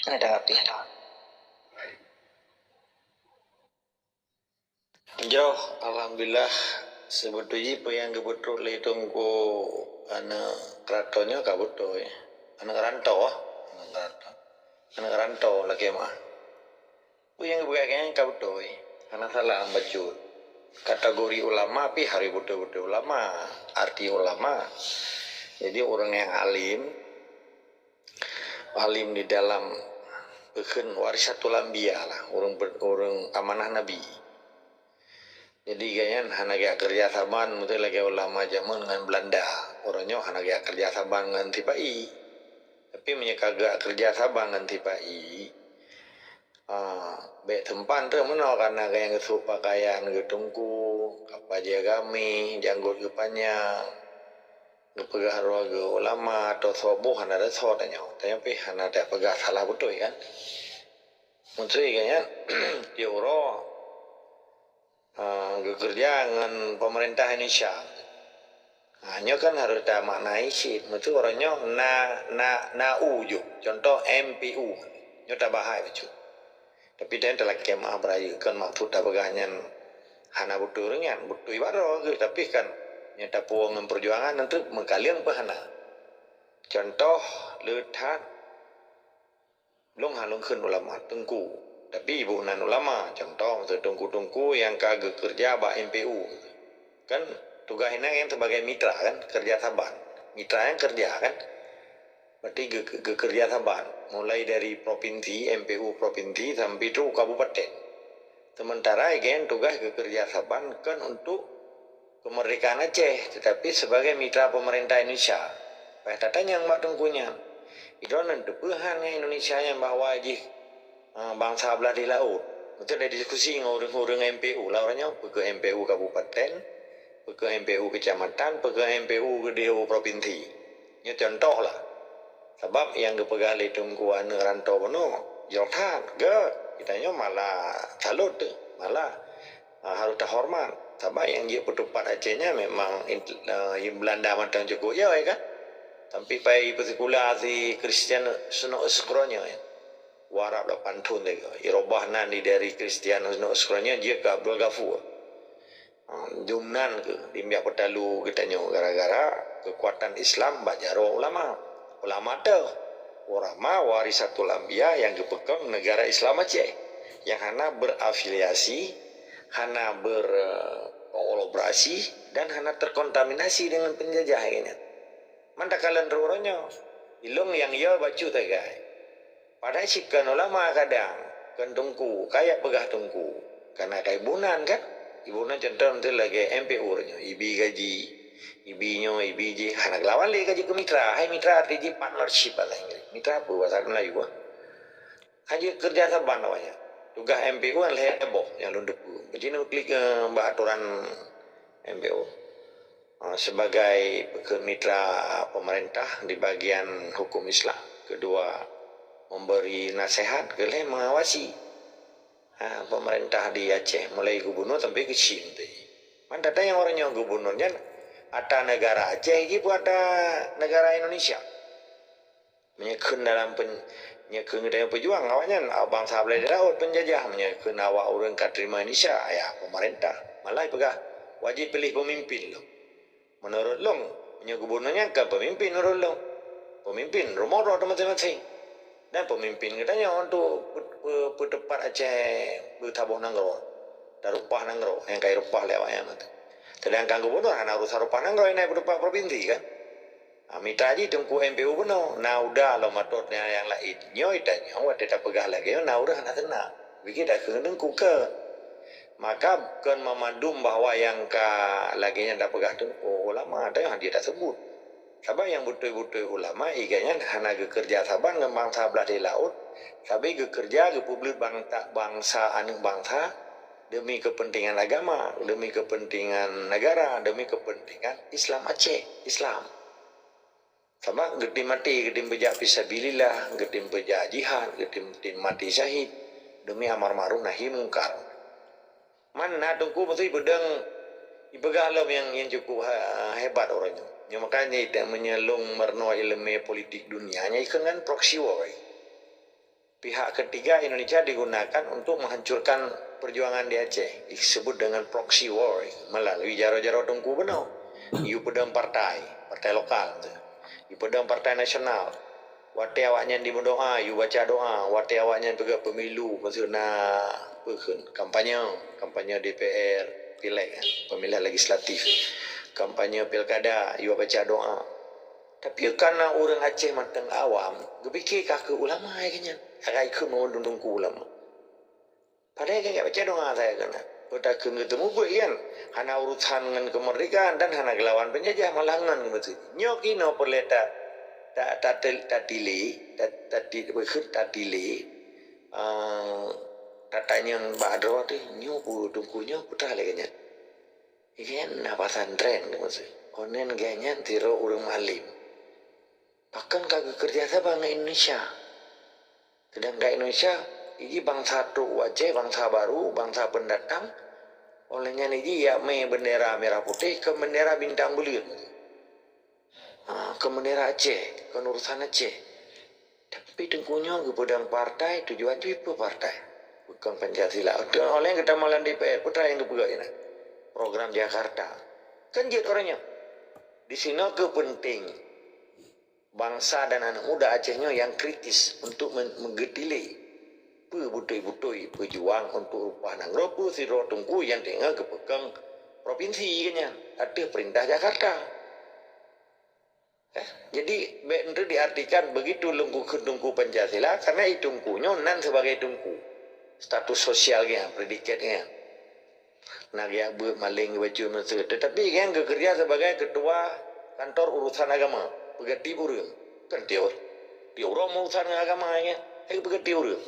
Ada tapi ada. Jroh, alhamdulillah, seubeutôi jih peue nyang geupeutrok lé Teungku aneuk keurato nyoe ka beutôi. Aneuk rantau, ah. Aneuk rantau. Aneuk rantau lakée meuah. Peue nyang geupeugah nyan ka beutôi, hana salah bacut. Kategori ulama pih harôh beutôi-beutôi ulama. Arti ulama, jadi ureuëng nyang alim, alim di dalam peukheun warisatul anbiya lah, ureuëng, ureuëng amanah Nabi. Jadi gobnyan hana geujak keureuja saban, meuseu lagée ulama jameun ngon Beulanda. Uroe nyoe hana geujak keureuja saban ngon sipa-i. Tapi meunyoe ka geujak keureuja saban ngon sipa-i, ah, bék teumpan teuk meunoe, karena gobnyan geusôk peukayan geuteungku, kapa jih gaméh, janggot geupanyang, geupeugah droe geuh ulama atau soe boh hana teusoe tanyoe. Tanyoe pih hana tapeugah salah beutôi kan. Meuseu gobnyan tiep uroe ah, geukeureuja ngon peumeurintah Indonesia. Ah, nyoe kan harôh tamaknai cit. Meuseu uroe nyoe na, na, na u jok. Contoh M P U. Nyoe tabahai bacut. Tapi dan talakée meuah beurayeuk, kon maksud tapeugah nyan hana beutôi ureuëng nyan. Beutôi baroe geuh, tapi kan nyoe tapuwoe ngon peujuangan, nanti meukaleueng peuhana. Contoh le that Lôn hana lôn kheun ulama, teungku. Tapi iboh nan ulama, contoh, meuseu teungku-teungku nyang ka geukeureuja bak M P U. Kan tugaih inan nyan sebagai mitra kan, keureuja saban. Mitra nyan keureuja kan. Berarti geu-, geukeureuja saban. Mulai dari provinsi, M P U provinsi sampai tu kabupaten. Sementara gobnyan tugaih geukeureuja saban kon untuk kemerdekaan Aceh, tetapi sebagai mitra pemerintah Indonesia. Payah tatanyong bak teungku nyan, droeneuh teupeue han ngon Indonesia nyan bahwa jih, eh, bansa blah di laôt. Beutôi ada diskusi ngon ureuëng-ureuëng M P U lah uroe nyoe, peu kheueh M P U kabupaten, peu kheueh M P U kecamatan, peu kheueh M P U geude provinsi. Nyoe contoh lah. Sabab nyang geupeugah lé teungku aneuk rantau bunoe, jroh that, gét. Geutanyoe malah salut, malah, ah, harôh tahoreumat. Sabab nyang jeuet peutupat Aceh nyan memang int-, ah, Beulanda mantong cukôp jai kan. Tapi pai peusikula si Kristian Snow Scroll nyoe, Warab lapan thon lagée. Irobah nan di dari Kristian Snow Scroll nyoe jeuet keu Abdul Ghafur. Ha, jumnan keuh di miak peutalu geutanyoe gara-gara keukuatan Islam bak jaroe ulama. Ulama teuh, ulama warisatul anbiya nyang geupeukong negara Islam Aceh, nyang hana berafiliasi, hana berkolaborasi, dan hana terkontaminasi dengan penjajah ingat. Mantap kalian uroe nyoe, ilong nyang yo bacut sagai. Padahai cit kon ulama kadang, kon teungku, kajak peugah teungku. Kana ka iboh nan kan? Iboh nan contoh meuseu lagée M P U nyoe, ibi gaji, ibi nyoe, ibi jih, hana geulawan lé gaji keu mitra. Hai mitra arti jih partnership bahasa Inggris. Mitra apa bahasa Melayu ah? Hanya kerja saban awaknya. Tugas M P U kan lhée boh nyang lôn teupeue. Jadi neuklik, eh, bak aturan M P U. Ah, sebagai peukeuh mitra pemerintah di bagian hukum Islam. Kedua, memberi nasihat, keulhée mengawasi. Ha, pemerintah di Aceh, mulai gubernur sampai ke C M T. Man teuh nyang uroe nyoe gubernur nyan ata negara Aceh jih peue ata negara Indonesia. Meunyoe kheun dalam pen-, meunyoe kheun geutanyoe peujuang awaknyan, awak bansa blah di laôt penjajah, meunyoe kheun awak ureuëng ka terima Indonesia, ya pemerintah. Malah peugah wajib pilih pemimpin lom. Menurut lôn, meunyoe gubernur nyan kan pemimpin menurut lôn. Pemimpin rumoh droe teuh maséng-maséng. Dan pemimpin geutanyoe untuk pe-, pe-, peuteupat Aceh beusaboh nanggroe. Dan rupah nanggroe nyang ka irupah lé awaknyan tu. Sedangkan gubernur hana urusan rupah nanggroe, na peuteupat provinsi kan. Ha, mita jih Teungku M P U bunoe, na uda lom matot nyang laén. Nyoe tanyoe watée tapeugah lagée nyoe na ureuëng hana seunang. Bagi dak keu Teungku ke. Maka kon meumandum bahwa nyang ka lagée nyan tapeugah tu, oh, ulama, tapi hana jeuet taseubut. Sabab nyang beutôi-beutôi ulama, ié nyan hana geukeureuja saban ngon bansa blah di laôt, tapi geukeureuja geupeubeuet bangsa, bansa aneuëk bansa demi kepentingan agama, demi kepentingan negara, demi kepentingan Islam Aceh, Islam. Sabab geutem maté, geutem beujak fisabilillah, geutem beujak jihad, geutem, tem maté syahid demi amar ma'ruf nahi mungkar. Man na Teungku meusti peudong ipeugah lom nyang, nyang cukup ha-, hebat uroe nyoe. Nyoe makanya ita meunyoe lôn meurunoe iéleumé politik dunia, nyan ikheun ngon proxy war. Pihak ketiga Indonesia digunakan untuk menghancurkan perjuangan di Aceh, disebut dengan proxy war melalui jaroe-jaroe Teungku bunoe. Yue peudong partai, partai lokal tu. Yue peudong partai nasional. Watée awaknyan dimeudoa, yue baca doa. Watée awaknyan peugah pemilu, maksud na peue kheun, kampanye, kampanye D P R, pileg, pemilihan legislatif, kampanye pilkada, yue baca doa. Tapi karena ureuëng Aceh mantong awam, geupike ka keu ulama lagée nyan. Akai keu meudundung keu ulama. Padahai ka baca doa saya kena. Kota keu geutemu buet kan. Hana urusan ngon kemerdekaan dan hana gelawan penjajah, malah ngon beutôi. Nyoe kinoe peureulée ta, ta, ta, ta, tatile, ta, ta, ti, beukheun tatile. Eh, tatanyong bak droe teuh, nyoe peue Teungku nyoe peue lagée nyan. Ié nyan na pesantren tu maksud. Onen geuh nyan sidroe ureuëng malem. Pakon ka geukeureuja saban ngon Indonesia? Sedangkan Indonesia, iji bansa trok u Aceh, bansa baru, bansa pendatang. Oleh nyan iji jak mé bendera merah putih keu bendera bintang buleuen. Ha, keu bendera Aceh, keu urusan Aceh. Tapi Teungku nyoe geupeudong partai, tujuan jih peue partai? Bukan Pancasila. Oleh geutamong lam D P R, peue nyang geupeugah inan? Program Jakarta. Kan jeuet ureuëng nyoe. Di sinoe keu penting bansa dan anak muda Aceh nyoe nyang kritis untuk men-, meugeutile peue beutôi-beutôi peujuang untuk rupah nanggroe, peue sidroe Teungku nyang teungoh geupeukong provinsi nyan ateueh peurintah Jakarta. Eh, jadi, bék enteuk diartikan begitu lungku keu Teungku Pancasila, karena i Teungku nyoe nan sebagai Teungku. Status sosial geuh, predikat geuh. Na geuh beuet maleng geuh bacut meuseu. Tetapi geuh geukeureuja sebagai ketua kantor urusan agama, peugati ureuëng. Kan tiep, tiep uroe urusan agama geuh, eh, peugati ureuëng.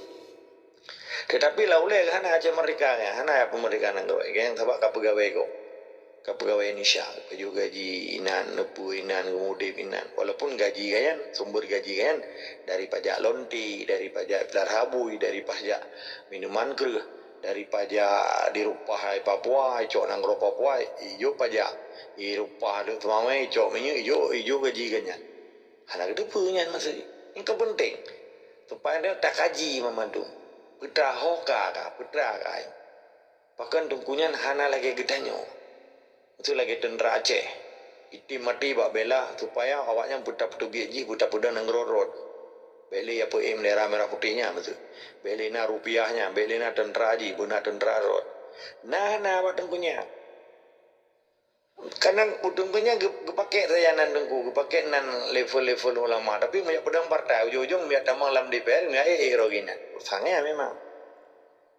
Tetapi lam ulée hana Aceh merdeka, hana peumerdeka nanggroe, sabab ka peugawée gob. Ka peugawée Indonesia, geupajôh gaji inan, neupeu inan, geumudeb inan. Walaupun gaji gobnyan, sumber gaji gobnyan dari pajak lonte, dari pajak pilar habui, dari pajak minuman kreueh, dari pajak di rupah Papua, icok nanggroe Papua, ijok pajak. Di rupah Lhokseumawe, icok minyeuk, ijok, ijok gaji gobnyan. Hana geuteupeue nyan maksud jih. Nyang ka penting, supaya takaji banmandum. Peue ho ka, ka, peue ka. Pakon Teungku nyan hana lagée geutanyoe. Itu lagée teuntra Aceh. Item maté bak bela supaya awaknyan beutapeutubiet jih, beutapeudong nanggroe rot. Bék lé ya peuém bendera merah putih nyan beutôi. Bék lé na rupiah nyan, bék lé na teuntra jih, beuna teuntra rot. Na, na bak Teungku nyan. Kadang udeueng geuh nyan geu-, geupakek sajan nan Teungku, geupakek nan level-level ulama. Tapi meunyoe peudong partai, ujong-ujong meunyoe tamong lam D P R, meunyoe éh, éh, roh geuh nyan. Sangai memang.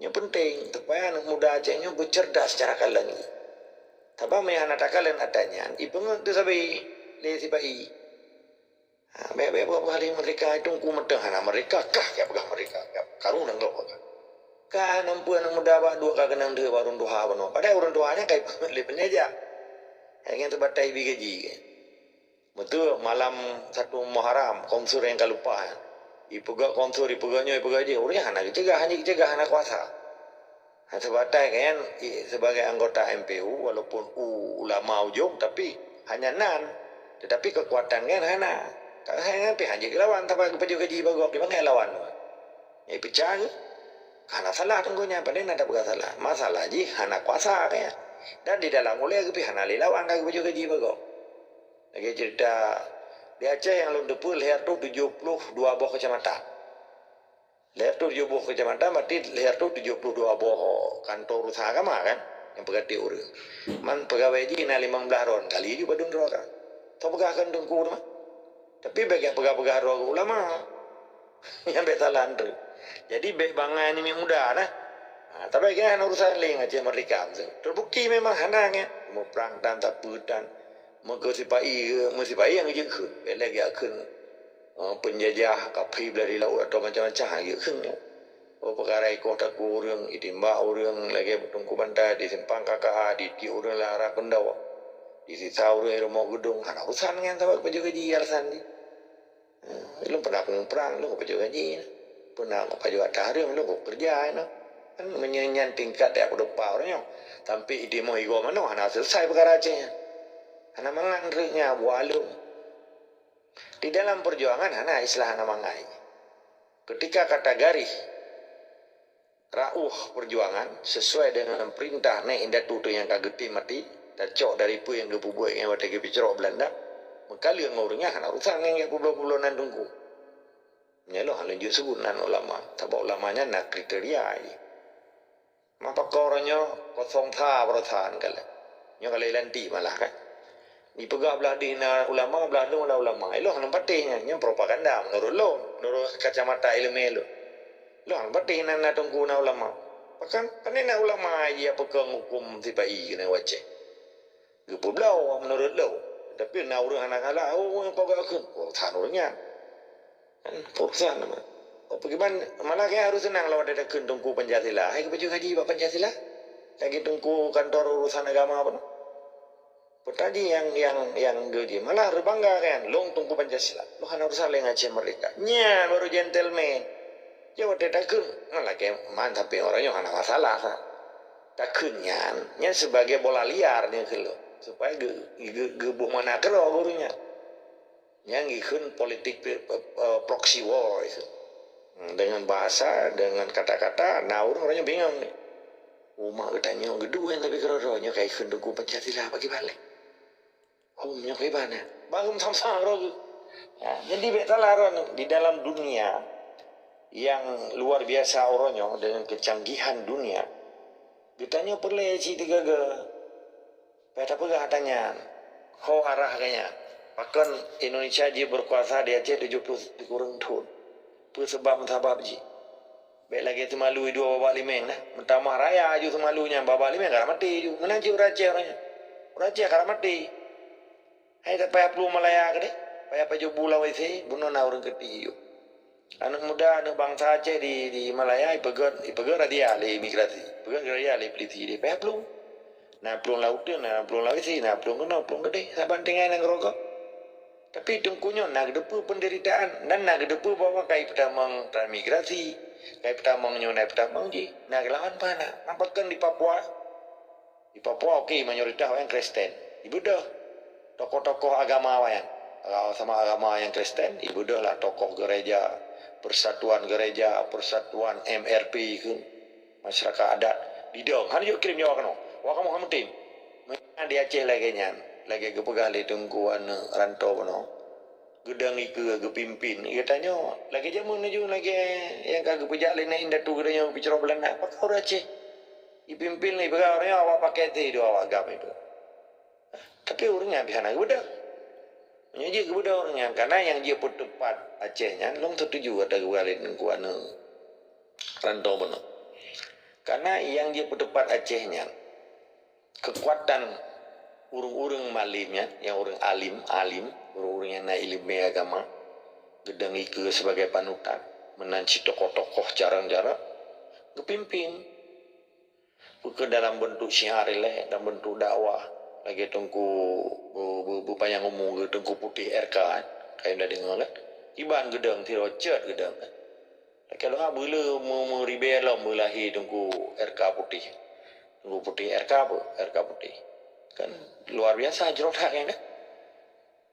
Nyoe penting, supaya aneuk muda Aceh nyoe beucerdas cara kalon jih. Sabab meunyoe hana takalon atra nyan, ipeungeut teuh sabe lé sipa-i. Ha, bék, bék, bék, bék, merdeka itu Teungku mantong hana merdeka, kah ka peugah merdeka, ka karu nanggroe ka. Ka hana peue aneuk muda bak duek ka keunong deuh bak ureueng tuha bunoe. Padahai ureueng tuha nyan ka ipeungeut lé penjajah. Hai nyan teubatai bi gaji. Beutôi, malam satu Muharram, Komsur nyang ka lupa. Ipeugah Komsur, ipeugah nyoe, ipeugah jih. Ureueng nyan hana geuceugah, hana geuceugah, hana kuasa. Sebatai kan, sebagai anggota M P U, walaupun u-, ulama ujong, tapi hanya nan. Tetapi kekuatan kan hana. Kalau hana pih hana jeuet lawan, tapi geupajoh gaji bak gob, di mana lawan? Ya, pecah ke? Hana salah teungku nyan, padahai na tapeugah salah. Masalah jih hana kuasa kan. Dan di dalam ulée geupih hana lé lawan ka geupajoh gaji bak gob. Lagée cerita di Aceh nyang lôn teupeue, lhèe reutôh tujoh ploh dua boh kecamatan. Lhèe reutôh tujoh boh kecamatan, berarti lhèe reutôh tujoh ploh dua boh kantor usaha agama kan, nyang peugah tiep ureuëng. Man peugawée jih na limong blaih droe, kali ju padum droe ka. Teupeugah kan teungku teuma. Tapi bèk peugah-peugah droe ulama. Nyang bèk salah teuk. Jadi bèk bangai ni muda nah. Ha, tapi kan urusan lain aja merdeka tu. Terbukti memang hana kan. Muprang dan tak petan. Meusipai, meusipai nyang jeuet kheun. Bèk lagèe kheun. Oh, penjajah, kafé belah di laut atau macam-macam, ha, geukheun. Oh, peukara ikoh takue ureuëng, itimbak ureuëng lagèe Teungku Bantai, di Simpang K K A, ditiek ureuëng lam arah Keundau, disisa ureuëng di rumoh geudong, hana urusan nyan sabab pajoh gaji alasan jih. Eh, lôn pernah peumuprang, lôn pajoh gaji. Pernah pajoh ateueh hareuem, lôn keureuja, you know. Kan meunyoe nyan tingkat jak peudeupa ureuëng nyoe. Sampai itimoh igoe manoe, hana selesai peukara Aceh nyan. Hana mangat nyan, buah lôn. Di dalam perjuangan hana istilah hana mangai. Ketika kata garis rauh perjuangan sesuai dengan perintah nèk indatu tu nyang ka geutem maté, tacok dari peue nyang geupeubuet ngon watèe geupeucrok Belanda, meukaleueng ureuëng nyan hana urusan ngon nyang publoe-publoe nan teungku. Nyan lôn hana jeuet sebut nan ulama, sabab ulama nyan na kriteria jih. Mapakon uroe nyoe kosong sa peurasaan kalai. Nyoe kalai lantik malah kan. Dipeugah blah dih na ulama, blah dong na ulama. Ilôn hana patéh nyan, nyan propaganda menurut lôn, menurut kacamata ilmu lôn. Lôn hana patéh na, na teungku na ulama. Bahkan, pane na ulama jih peukong huköm sipai keunan u Aceh. Geupeubloe menurut lôn. Tapi na ureuëng hana galak, oh, nyang pagak kheun. Oh, san ureuëng nyan. Kan, urusan nama. Bagaimana, malah kaya harus senang lawan ada kheun teungku Pancasila. Hai, geupajoh gaji bak Pancasila. Lagi teungku kantor urusan agama apa tu? Petaji yang, yang, yang gaji. Malah berbangga kan, lôn teungku Pancasila. Lôn hana urusan lain Aceh merdeka. Nyan baru gentleman. Jawab dia takut. Malah kayak man, tapi orang nyoe hana masalah kan. Takut nyan, nyan sebagai bola liar nyan keu lôn. Supaya ge, ge, geuboh mana keudroe guru nyan. Nyang geukheun politik pi-, eh, eh, proxy war itu. Hmm, dengan bahasa, dengan kata-kata, na ureuëng, ureuëng nyoe bingung ni. Umat geutanyoe geuduek tapi keudroe-droe nyoe ka geukheun teungku Pancasila bagi balek. Hom nyoe ka iban ya. Bangun sama-sama keudroe. Ya, jadi bèk salah droe di dalam dunia yang luar biasa uroe nyoe dengan kecanggihan dunia. Geutanyoe peureulèe cit teugaga. Payah tapeugah ata nyan, ho arah geuh nyan. Pakon Indonesia jih berkuasa di Aceh tujuh puluh sikureueng thon? Peue sabab-sabab jih? Bèk lagèe teumalu dua babah limeng nah. Meutamah raya aju teumalu nyan babah limeng ka maté ju. Meunan cit ureueng Aceh, ureueng nyan. Ureueng Aceh ka maté. Hai, payah plueng Malaya keudeh. Payah pajoh bu lam W C, bunoe na ureueng keuti ju. Aneuk muda, aneuk bansa Aceh di, di Malaya ipeugöt, ipeugöt razia lé imigrasi, ipeugöt razia lé polisi di payah plueng. Na plueng lam uteuen, na plueng lam W C, na plueng keunoe, plueng keudeh, saban tinggai nanggroe gob. Tapi teungku nyoe na geuteupeue penderitaan dan na geuteupeue bahwa ka ipeutamong transmigrasi, ka ipeutamong nyoe, na ipeutamong jih, na geulawan peue hana. Pakon di Papua? Di Papua, oke, mayoritas awaknyan Kristen. Ibeudôh tokoh-tokoh agama awaknyan. Sama agama nyang Kristen, ibeudôh lah tokoh gereja, persatuan gereja, persatuan M R P keu masyarakat adat. Didong, hana jok kirém nyoe keunoe. Wah, kamoe hana meutem. Meunan di Aceh lagèe nyan, lagèe geupeugah lé Teungku aneuk rantô bunoe. Geudong ikeue geupimpin. Geutanyoe, lagèe jameun laju, lagèe nyang ka geupeujak lé nèk indatu geutanyoe geupeujroh Belanda. Pakon ureueng Aceh? Ipimpin lé peugah ureueng nyan awak pakai teuh iduek awak agam itu. Tapi ureueng nyan pih hana geubeudôh. Meunyoe jeuet geubeudôh ureueng nyan, karena nyang jeuet peuteupat Aceh nyan, lôn setuju ata geupeugah lé Teungku aneuk rantô bunoe. Karena nyang jeuet peuteupat Aceh nyan, kekuatan ureueng-ureueng malém nyan, nyang ureueng alim, alim, ureueng-ureueng nyang na ileumèe agama, geudong ikeue sibagai panutan, meunan cit tokoh-tokoh jarang-jarang geupimpin. Bukan dalam bentuk syiar ilèe, dalam bentuk dakwah. Lagèe Teungku bu-, bu-, bu-, panjang umu geuh, Teungku Putéh R K, kan? Kayém na deungö kan? Iban geudong, sidroe cot geudong kan? Lakée lôn ha beuleu meu-, meuribée lom beulahé Teungku R K Putéh. Teungku Putéh R K apa? R K Putéh. Kan luar biasa jroh that nyan kan?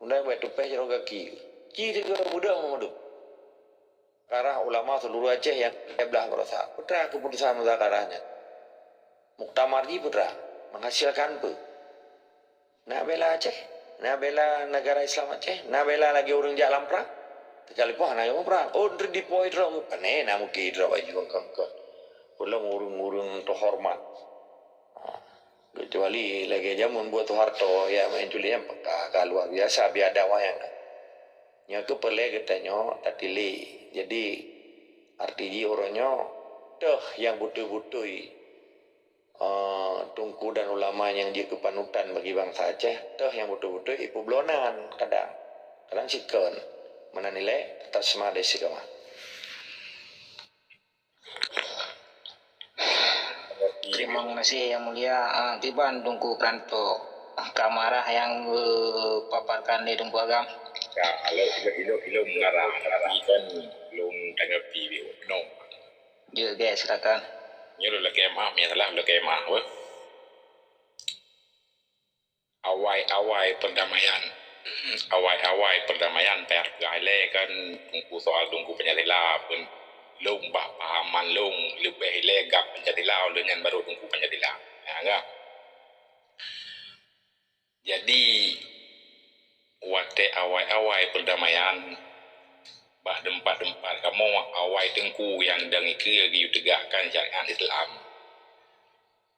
Undai bak tupéh jroh gaki. Ci teuka beudôh meudôh. Karah ulama seuluruh Aceh nyang blah baroesa. Peue teuma keuputusan muzakarah nyan? Muktamar jih peue teuma? Menghasilkan peue? Na bela Aceh? Na bela negara Islam Aceh? Na bela lagée ureuëng jak lam prang? Teuka leupah na nyang prang. Oh, ndri dipoi droe. Pane na mungkin droe baju kongkong. Belum ureuëng-ureuëng terhormat. Ha, kecuali lagée jameun buet Soeharto, ya, main culik nyan peka ka luar biasa biadab awaknyan. Nyoe keuh peureulée geutanyoe tatilik. Jadi, arti jih uroe nyoe, toh nyang beutôi-beutôi, eh, teungku dan ulama nyang jeuet keu panutan bagi bansa Aceh, toh nyang beutôi-beutôi ipeublonan kadang. Kadang sikon. Meunan ilée, tasma' deh sigama. Terima kasih, Yang Mulia. Ah, kiban Teungku Pranto, kamarah nyang geupaparkan lé Teungku Agam? Ya, ilôn, ilôn, ilôn, ilôn mengarah, tapi kan lôn tanggapi dulu. No. Ya, oke, silakan. Nyoe lôn lakée maaf, nyang salah lôn lakée maaf, weh. Awai-awai perdamaian. Awai-awai perdamaian, payah peugah ilée kan, Teungku, soal Teungku Pancasila pun lôn bak pahaman lôn leubeh ilée gab Pancasila, ulôn nyan baru Teungku Pancasila. Ya, enggak? Jadi, watée awai-awai perdamaian, bak teumpat-teumpat kamoe awai teungku nyang dang ikeue geuyue tegakkan syariat Islam.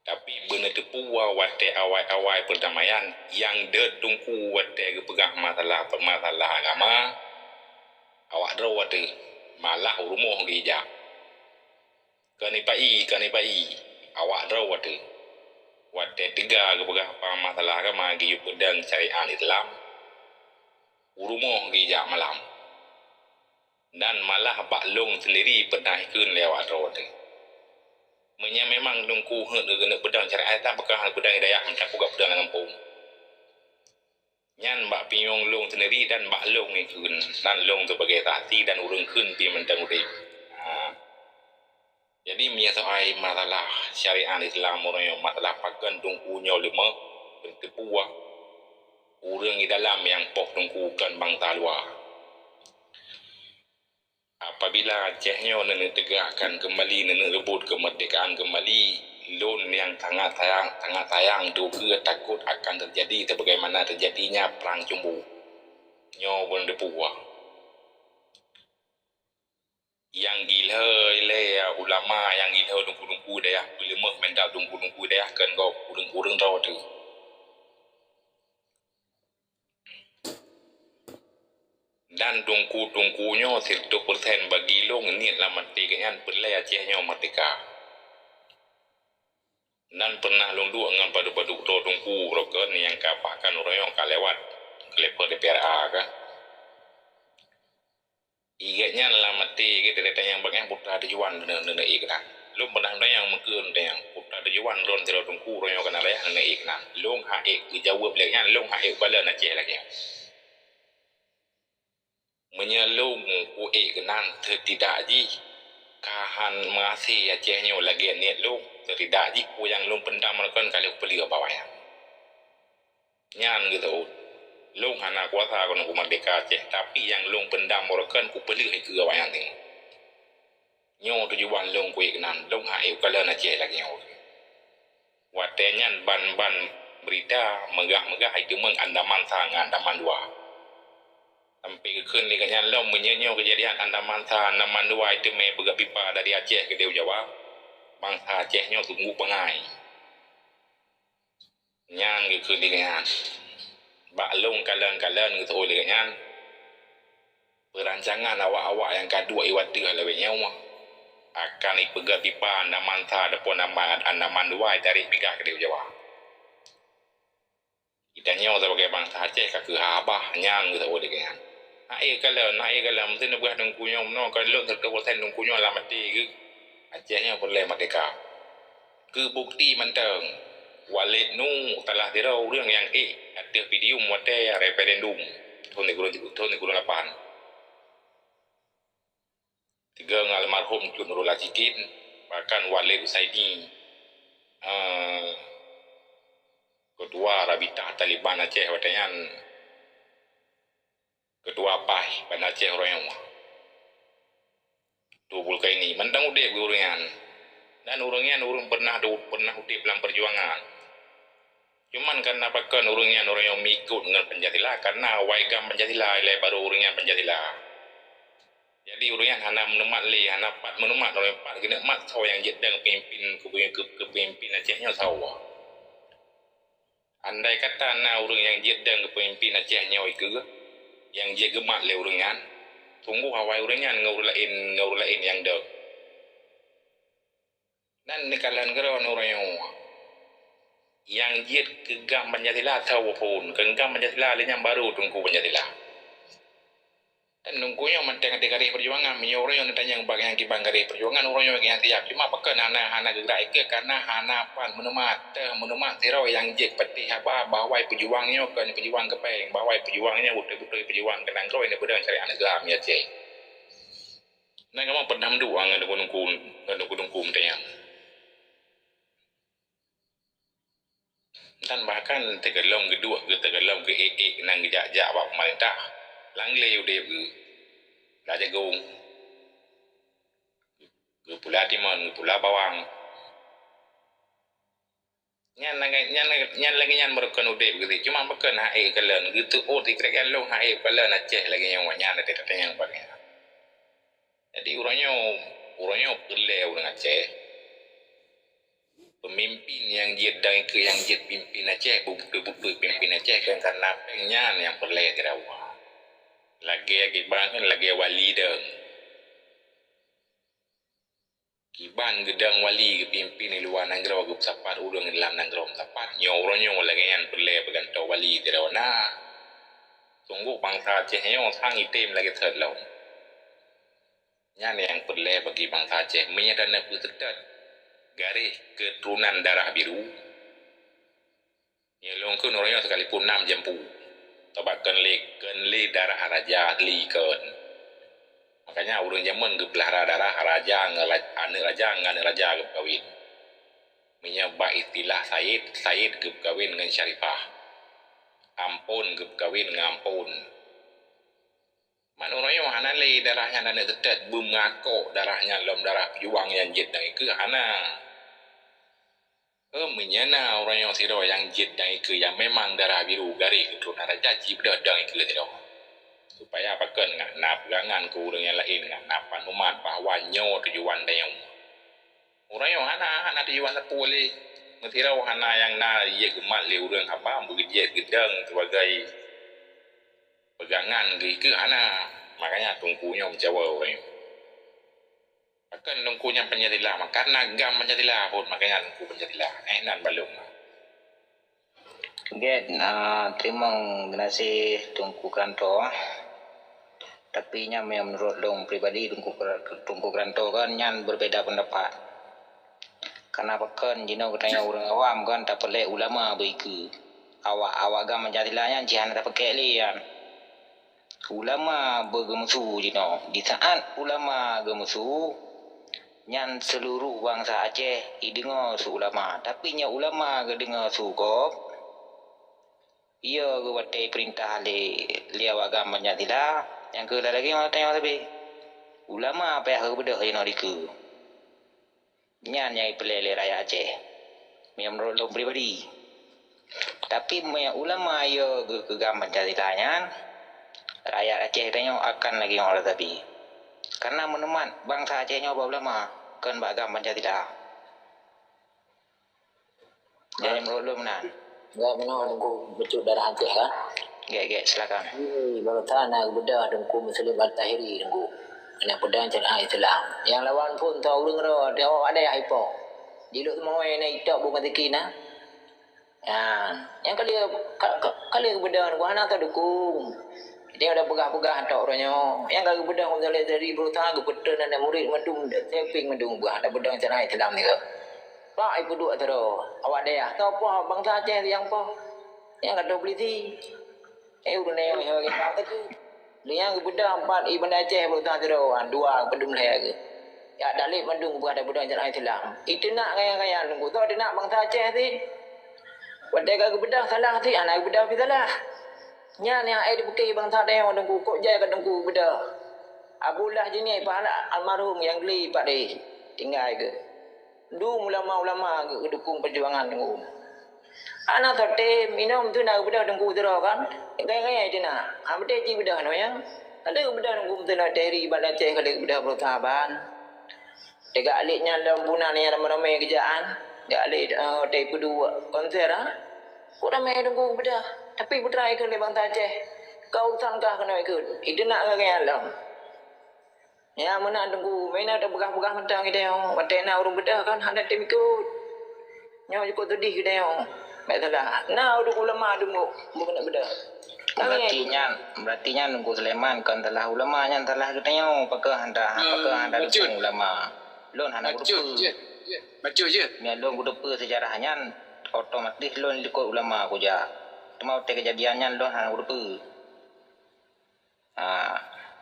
Tapi beuneuteupeu watée awai-awai perdamaian, nyang deuet teungku watée geupeugah masalah-masalah agama, awak droe watée malah u rumoh geujak. Kanipai, kanipai, awak droe watée. Watée teuga geupeugah masalah agama geuyue peudong syariat Islam, u rumoh geujak malam. Dan malah bak lôn sendiri pernah ikheun lé awak droe teuh. Meunyoe memang Teungku heuet keuneuk peudong syariat, tak peugah peudong hidayah, meutakot peudong lam gampông. Nyan bak pinyueng lôn sendiri dan bak lôn ikheun, dan lôn sebagai saksi dan ureuëng kheun pih mantong udeb. Ha. Jadi, meunyoe soai masalah syariat Islam uroe nyoe, masalah pakon Teungku nyoe leumoh, beuneuteupeu ureuëng di dalam nyang poh Teungku kon bansa luwa. Apabila Aceh nyoe neuneuk tegakkan keumbali, neuneuk reubot keumeurdekaan keumbali, lôn nyang sangat sayang, sangat sayang teuh keu takot akan teujadi sebagaimana teujadinya Prang Cumbu. Nyoe beuneuteupeu. Nyang gilhôi lé ulama, nyang gilhôi teungku-teungku dayah, peuleumoh mantong teungku-teungku dayah kon gob ureuëng-ureuëng droe teuh. Dan teungku-teungku nyoe siratoh persen bagi lôn niet lam até geuhnyan peureulée Aceh nyoe meurdeka. Nan pernah lôn duek ngon padub-padub droe teungku droe kon nyang ka bahkan uroe nyoe ka lewat keu level D P R A ka. Igét nyan lam até geuh, teuntang nyang bak nyan putra tujuan neuneuk ék keunan. Lôn pernah tanyong meukheun tanyong, putra tujuan lôn sidroe teungku uroe nyoe keunan rayah neuneuk ék keunan. Lôn hana ék geujaweueb lé nyan, lôn hana ék kalon Aceh lagée nyoe. Meunyoe lôn kuék keunan, seutidak jih ka han meuhasé Aceh nyoe lagée niet lôn, seutidak jih peue nyang lôn peundam rot kon ka lheueh peuleueh bak awaknyan. Nyan geuteuôt. Lôn hana kuasa keuneuk kumeurdeka Aceh, tapi nyang lôn peundam rot kon kupeuleueh ikeue awaknyan teungoh. Nyoe tujuan lôn kuék keunan, lôn hana ék kalon Aceh lagée nyoe. Watée nyan ban-ban beurita meugah-meugah jiteumeung Andaman sa ngon Andaman dua. Sampoe geukheun lé geuhnyan lom, meunyoe nyoe keujadian Andaman sa, Andaman dua jiteumé peugöt pipa dari Aceh keudéh u Jawa, bansa Aceh nyoe sungguh bangai. Nyan geukheun lé geuhnyan. Bak lôn kalon-kalon geuteuôt lé geuhnyan, peurancangan awak-awak nyang ka duek iwat teuh lawét nyoe akan ipeugöt pipa Andaman sa ataupun Andaman, Andaman dua itarek peugah keudéh u Jawa. Geutanyoe sibagoe bansa Aceh ka keuh haba, nyan geuteuôt lé geuhnyan. Hana ék kalon, hana ék kalon, meuseuti neupeugah teungku nyoe meunoe, kalon siratoh persen teungku nyoe lam até geuh, Aceh nyoe peureulée meurdeka. Keu bukeuti mantong, Walid Nu salah sidroe ureuëng nyang ék ateueh podium watée referendum thon sikureueng, thon sikureueng lapan. Sigoe ngon almarhum Cut Nurul Azikin, bahkan Walid Husaini, eh, ketua Rabitah Taliban Aceh watèe nyan, ketua P A I Banda Aceh uroe nyoe. Teuh Bulkaini, mantong udép geuh ureueng nyan. Dan ureueng nyan ureueng pernah, pernah udép lam perjuangan. Cuman karena pakon ureueng nyan ureueng nyang meuikot ngon Pancasila, karena awai GAM Pancasila, ilèe barô ureueng nyan Pancasila. Jadi ureueng nyan hana meunumat lé, hana pat meunumat, ureueng pat geuneuk mat soe nyang jeuet dong peumimpin, keu, keu, keu peumimpin Aceh nyoe soe. Andai kata na ureueng nyang jeuet dong keu peumimpin Aceh nyoe ikeue, nyang jeuet geumat lé ureueng nyan, sunggoh awai ureueng nyan ngon ureueng laén, ngon ureueng laén nyang dong. Dan neukalon keudroe uroe nyoe, nyang jeuet keu GAM Pancasila soe phôn, keu GAM Pancasila lé nyan barô Teungku Pancasila. Dan Teungku nyoe mantong di garéh peujuangan, meunyoe uroe nyoe neutanyong bak nyang kiban garéh peujuangan, uroe nyoe nyang siap. Cuma pakon hana, hana geugrak ikeue, karena hana pat meunumat, teuh meunumat sidroe nyang jeuet patéh haba bahwa peujuang nyoe kon peujuang keu péng, bahwa peujuang nyoe beutôi-beutôi peujuang keu nanggroe nyang peudong syariat Islam nyoe cit. Na kamoe peureunah meuduek ngon Teungku, ngon Teungku, Teungku meutanyong. Dan bahkan teugohlom geuduek, teugohlom geuék-ék nan geujak-jak bak peumeurintah. Lam glé udép geuh, lam jagong, geupula timon, geupula bawang. Nyan lagèe, nyan, nyan lagèe nyan meureukeun udép geuh. Cuma meureukeun hana ék kalon, geuteuôt di krek lôn hana ék kalon Aceh lagèe nyoe, nyan ada tatanyong bak nyan. Jadi uroe nyoe, uroe nyoe peureulèe ureueng Aceh, peumimpin nyang jeuet dong ikeue, nyang jeuet pimpin Aceh, beutôi-beutôi pimpin Aceh, kon karena péng nyan nyang peureulèe sidroe. Lagèe kiban, lagèe wali dong. Kiban geudong wali geupimpin di luwa nanggroe geupeusapat ureueng di lam nanggroe meusapat, nyoe uroe nyoe lagèe nyan peureulèe peugantoe wali sidroe na. Sunggoh bansa Aceh nyoe sang item lagèe thot lom. Nyan nyang peureulèe bagi bansa Aceh, meunyoe taneuk peuseutôt garéh keuturonan darah biru. Nyoe lôn kheun uroe nyoe sekalipun nam jampu, sabab kon lé, kon lé darah raja asli kon. Makanya ureueng jameun geupeulara darah raja ngon ra-, aneuk raja ngon aneuk raja geupeukawen. Meunyoe bak istilah Said, Said geupeukawen ngon Syarifah. Ampon geupeukawen ngon Ampon. Man uroe nyoe hana lé darah nyan aneuk teutet beumeungakok darah nyan lom darah peujuang nyang jeuet dong ikeue, hana. Eum, meunyoe na uroe nyoe sidroe nyang jeuet dong ikeue nyang memang darah biru garéh keuturonan raja, jibeudôh dong ikeue sidroe. Supaya pakon ngat na peugangan keu ureueng nyang laén, ngat na pat mumat bahwa nyoe tujuan tanyoe. Uroe nyoe hana, hana tujuan sapeue lé. Meusidroe hana nyang na jeuet geumat lé ureueng haba beujeuet geudong sibagai peugangan geuh ikeue hana. Makanya Teungku nyoe meucawa uroe nyoe. Pakon Teungku nyan Pancasila, maka na GAM Pancasila phôn, makanya Teungku Pancasila. Eh, nan balum. Gét, ah, teurimong geunaséh Teungku Keranto. Tapi nyan meunurot lôn pribadi, Teungku Ker-, Teungku Keranto kan nyan berbeda pendapat. Karena pakon jinoe geutanyoe ureueng awam kan tapeureulèe ulama beu ikeue. Awak, awak GAM Pancasila nyan cit hana tapeureulèe lé nyan. Ulama beugeumeusu jinoe. Di saat ulama geumeusu, nyan seuluruh bansa Aceh ideungoe su ulama. Tapi nyoe ulama geudeungoe su gob, iya geuwatèe peurintah lé, lé awak GAM Pancasila, nyang keuh lagèe nyoe tanyoe sabe. Ulama payah geubeudôh jinoe dikeue. Nyan nyang jipeureulèe lé rakyat Aceh, meunurot lôn pribadi. Tapi meunyoe ulama yo geu-, geugam Pancasila nyan, rakyat Aceh tanyoe akan lagèe nyoe sabe. Karena meunumat bansa Aceh nyoe bak ulama, kon bak gam Pancasila. Jadi meunurot lôn meunan. Enggak, meunoe Teungku bacut darah Aceh, kan? Gèt, gèt, silakan. Ih, baroesa na geubeudôh Teungku Muslim Al-Tahiri, Teungku. Aneuk peudong syariat Islam. Nyang lawan phon soe ureueng droe, di awak ada yah ipo. Jiluk seumawé na itok bu ngon siki na. Nyan, nyang kali, ka, ka, kali geubeudôh Teungku hana tadukung. Dia udah peugah-peugah tok uroe nyoe. Nyang ka geubeudôh Ghazali dari berusaha geupeutreun aneuk murit mandum, tapeueng mandum buah, ada beudôh syariat Islam ni ke. Pak ipeuduek sidroe, awak dayah. Soe poh bansa Aceh nyang poh? Nyang ka polisi. Eh, ureueng nyoe, nyoe, nyoe, nyoe. Lheueh nyan geubeudôh empat ié Banda Aceh beureusaha sidroe, dua geupeudum lhée geuh. Jak dalek mandum geupeugah tabeudôh syariat Islam. Iteunak gaya-gaya Teungku, soe teunak bansa Aceh cit? Watée ka geubeudôh salah cit, hana geubeudôh pih salah. Nyan nyang ék dipiké bansa tanyoe Teungku, kok jai ka Teungku geubeudôh. Abu Lah Jinih, pahala almarhum nyang geulie pat deh, tinggai geuh. Dum ulama-ulama geudukong peujuangan Teungku. Hana soe tem, inong tu na geubeudôh Teungku sidroe kan? Gaya-gaya teunak. Ha, beutôi cit beudôh nyoe nyang. Ka lheueh geubeudôh Teungku meuteunot Tehri Banda Aceh, ka lheueh geubeudôh beureusaha ban. Teuga alek nyan lom bunan nyang ramé-ramé geujak an. Teuga alek, eh, teupeudua konser, ha? Kok ramé Teungku geubeudôh. Tapi putra ikheun lé bansa Aceh. Ka urusan kah keunoe ikheun. Iteunak gaya-gaya lom. Ya, meunan Teungku, meunan tapeugah-peugah mantong geutanyoe. Watée na ureuëng beudôh kan hana tem ikot. Nyoe jukuk seudeh geutanyoe. Baik salah. Na ureuëng ulama dum bu-, bukon beudôh. Berarti nyan, berarti nyan Teungku Sulaiman kon salah ulama, nyan salah geutanyoe. Pakon hana, pakon hana dukung ulama. Lôn hana kuteupeu. Bacut je. Meunyo lôn kuteupeu sejarah nyan, otomatis lôn likot ulama kujak. Teuma watée keujadian nyan lôn hana kuteupeu. Ha,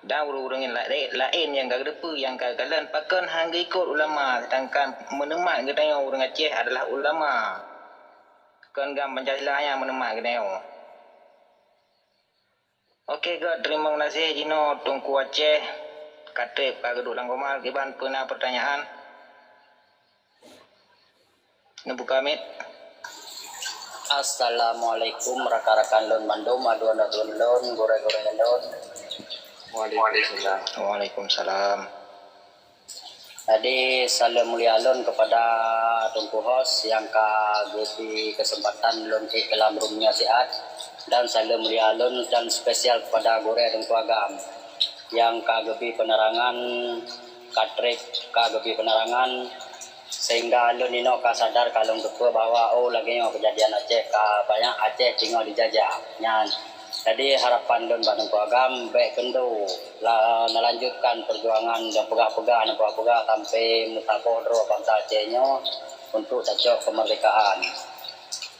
dan ureuëng-ureuëng laén, laén nyang ka geuteupeue nyang ka geukalon pakon han geuikot ulama, sedangkan meuneumat geutanyoe ureuëng Aceh adalah ulama. Kon GAM Pancasila nyang meuneumat geutanyoe. Oke, göt, teurimong gaséh jinoe Teungku Aceh, ka trép ka geuduek lam koma, kiban peue na peurtanyaan? Neubuka mic. Assalamualaikum rakan-rakan lôn mandum, adoe-adoe lôn, gurée-gurée lôn. Waalaikumsalam. Waalaikumsalam. Jadi, saleuem mulia lôn keupada Teungku Host nyang ka geubri keuseumpatan lôn ék keu lam rueng nyoe siat, dan saleuem mulia lôn dan spesial keupada gurée Teungku Agam nyang ka geubri peunerangan, ka trép ka geubri peunerangan, sehingga lôn inoe ka sadar, ka lôn teupeue bahwa, oh, lagée nyoe keujadian Aceh ka banyak Aceh singoh dijajah. Nyan, jadi harapan lôn bak Teungku Agam, bék keundo la-, neulanjutkan peujuangan nyang peugah-peugah, nyang peugah-peugah sampai meusaboh droe bansa Aceh nyoe untuk tacok keumeurdekaan.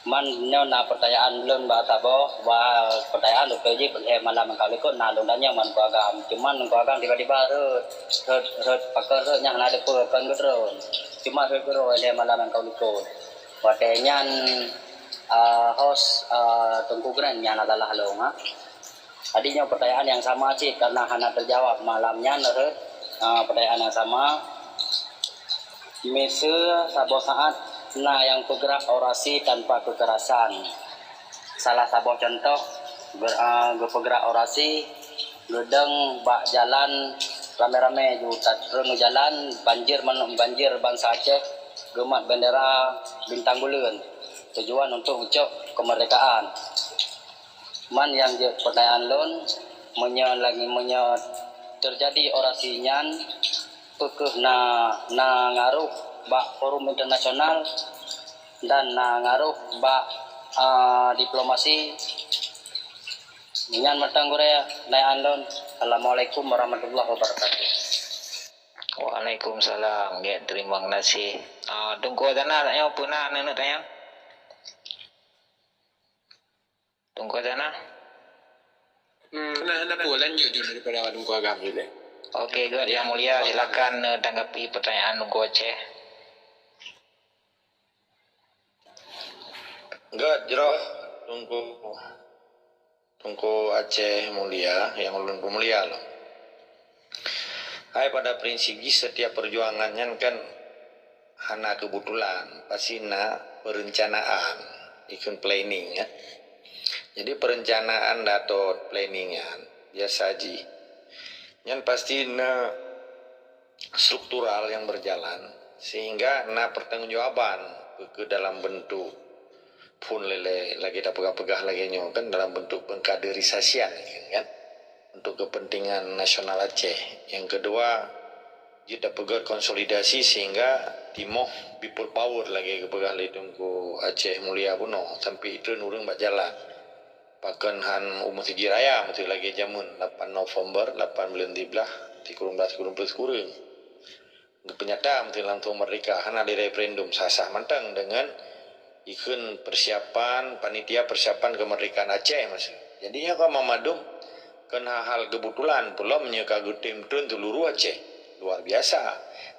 Man nyoe na peurtanyaan lôn bak saboh, bah peurtanyaan lôn peujeuet lhée malam nyang ka likot na lôn tanyong man Teungku Agam. Cuman Teungku Agam tiba-tiba rhot, rhot, rhot, pakon rhot nyan hana teupeue kon keudroe. Cuman rhot keudroe lhée malam nyang ka likot. Watée nyan, ah, host, ah, Teungku Grand nyang na salah lôn, ha. Jadi nyoe peurtanyaan nyang sama cit karena hana teujawab malam nyan rhot, ah, peurtanyaan nyang sama. Miseue saboh saát na nyang peugrak orasi tanpa keukerasan. Salah saboh cuntoh, ber-, a, geupeugrak orasi, geudong bak jalan ramé-ramé ju tatreun jalan, banjir mano-, banjir bansa Aceh, geumat bendera bintang buleuen, tujuan untuk geucok keumeurdekaan. Man nyang jeuet peurtanyaan lôn, meunyoe lagée, meunyoe teujadi orasi nyan, peu kheueh na, na ngaroh bak forum internasional dan na ngaroh bak, a, diplomasi? Nyan mantong gurée peurtanyaan lôn. Assalamualaikum warahmatullahi wabarakatuh. Waalaikumsalam. Gét, teurimong gaséh. A, Teungku Hasanah, tanyoe peue na neuneuk tanyong? Teungku Hasanah? Hmm, hana, hana peue, lanjut dulu daripada Teungku Agam dulu. Oke, gét, Yang Mulia, silakan, eh, tanggapi pertanyaan Teungku Aceh. Gét, jroh, Teungku, Teungku Aceh Mulia nyang ulôn peumulia lom. Hai, pada prinsip jih setiap perjuangan nyan kan hana kebetulan, pasti na perencanaan, ikheun planning, ya. Jadi perencanaan atau planning nyan biasa jih. Nyan pasti na struktural nyang berjalan, sehingga na pertanggungjawaban ke, ke dalam bentuk phon lé-lé lagée tapeugah-peugah lagée nyoe kan, dalam bentuk pengkaderisasian kan, untuk kepentingan nasional Aceh. Yang kedua, jeuet tapeugét konsolidasi sehingga timoh people power lagée geupeugah lé Teungku Aceh Mulia bunoe, sampai treun ureuëng bak jalan. Pakon han u meuseujid raya, meuseujid lagée jameun lapan November, lapan buleuen siblaih, sikureueng blaih sikureueng peuet sikureueng. Geupeunyataan meuteun langsung merdeka, hana di referendum, sah-sah mantong deungon ikheun persiapan, panitia persiapan kemerdekaan Aceh masa. Jadi, nyoe ka mandum Kon hal-hal keubeutulan, peulom nyoe ka geutem treun seuluruh Aceh. Luar biasa.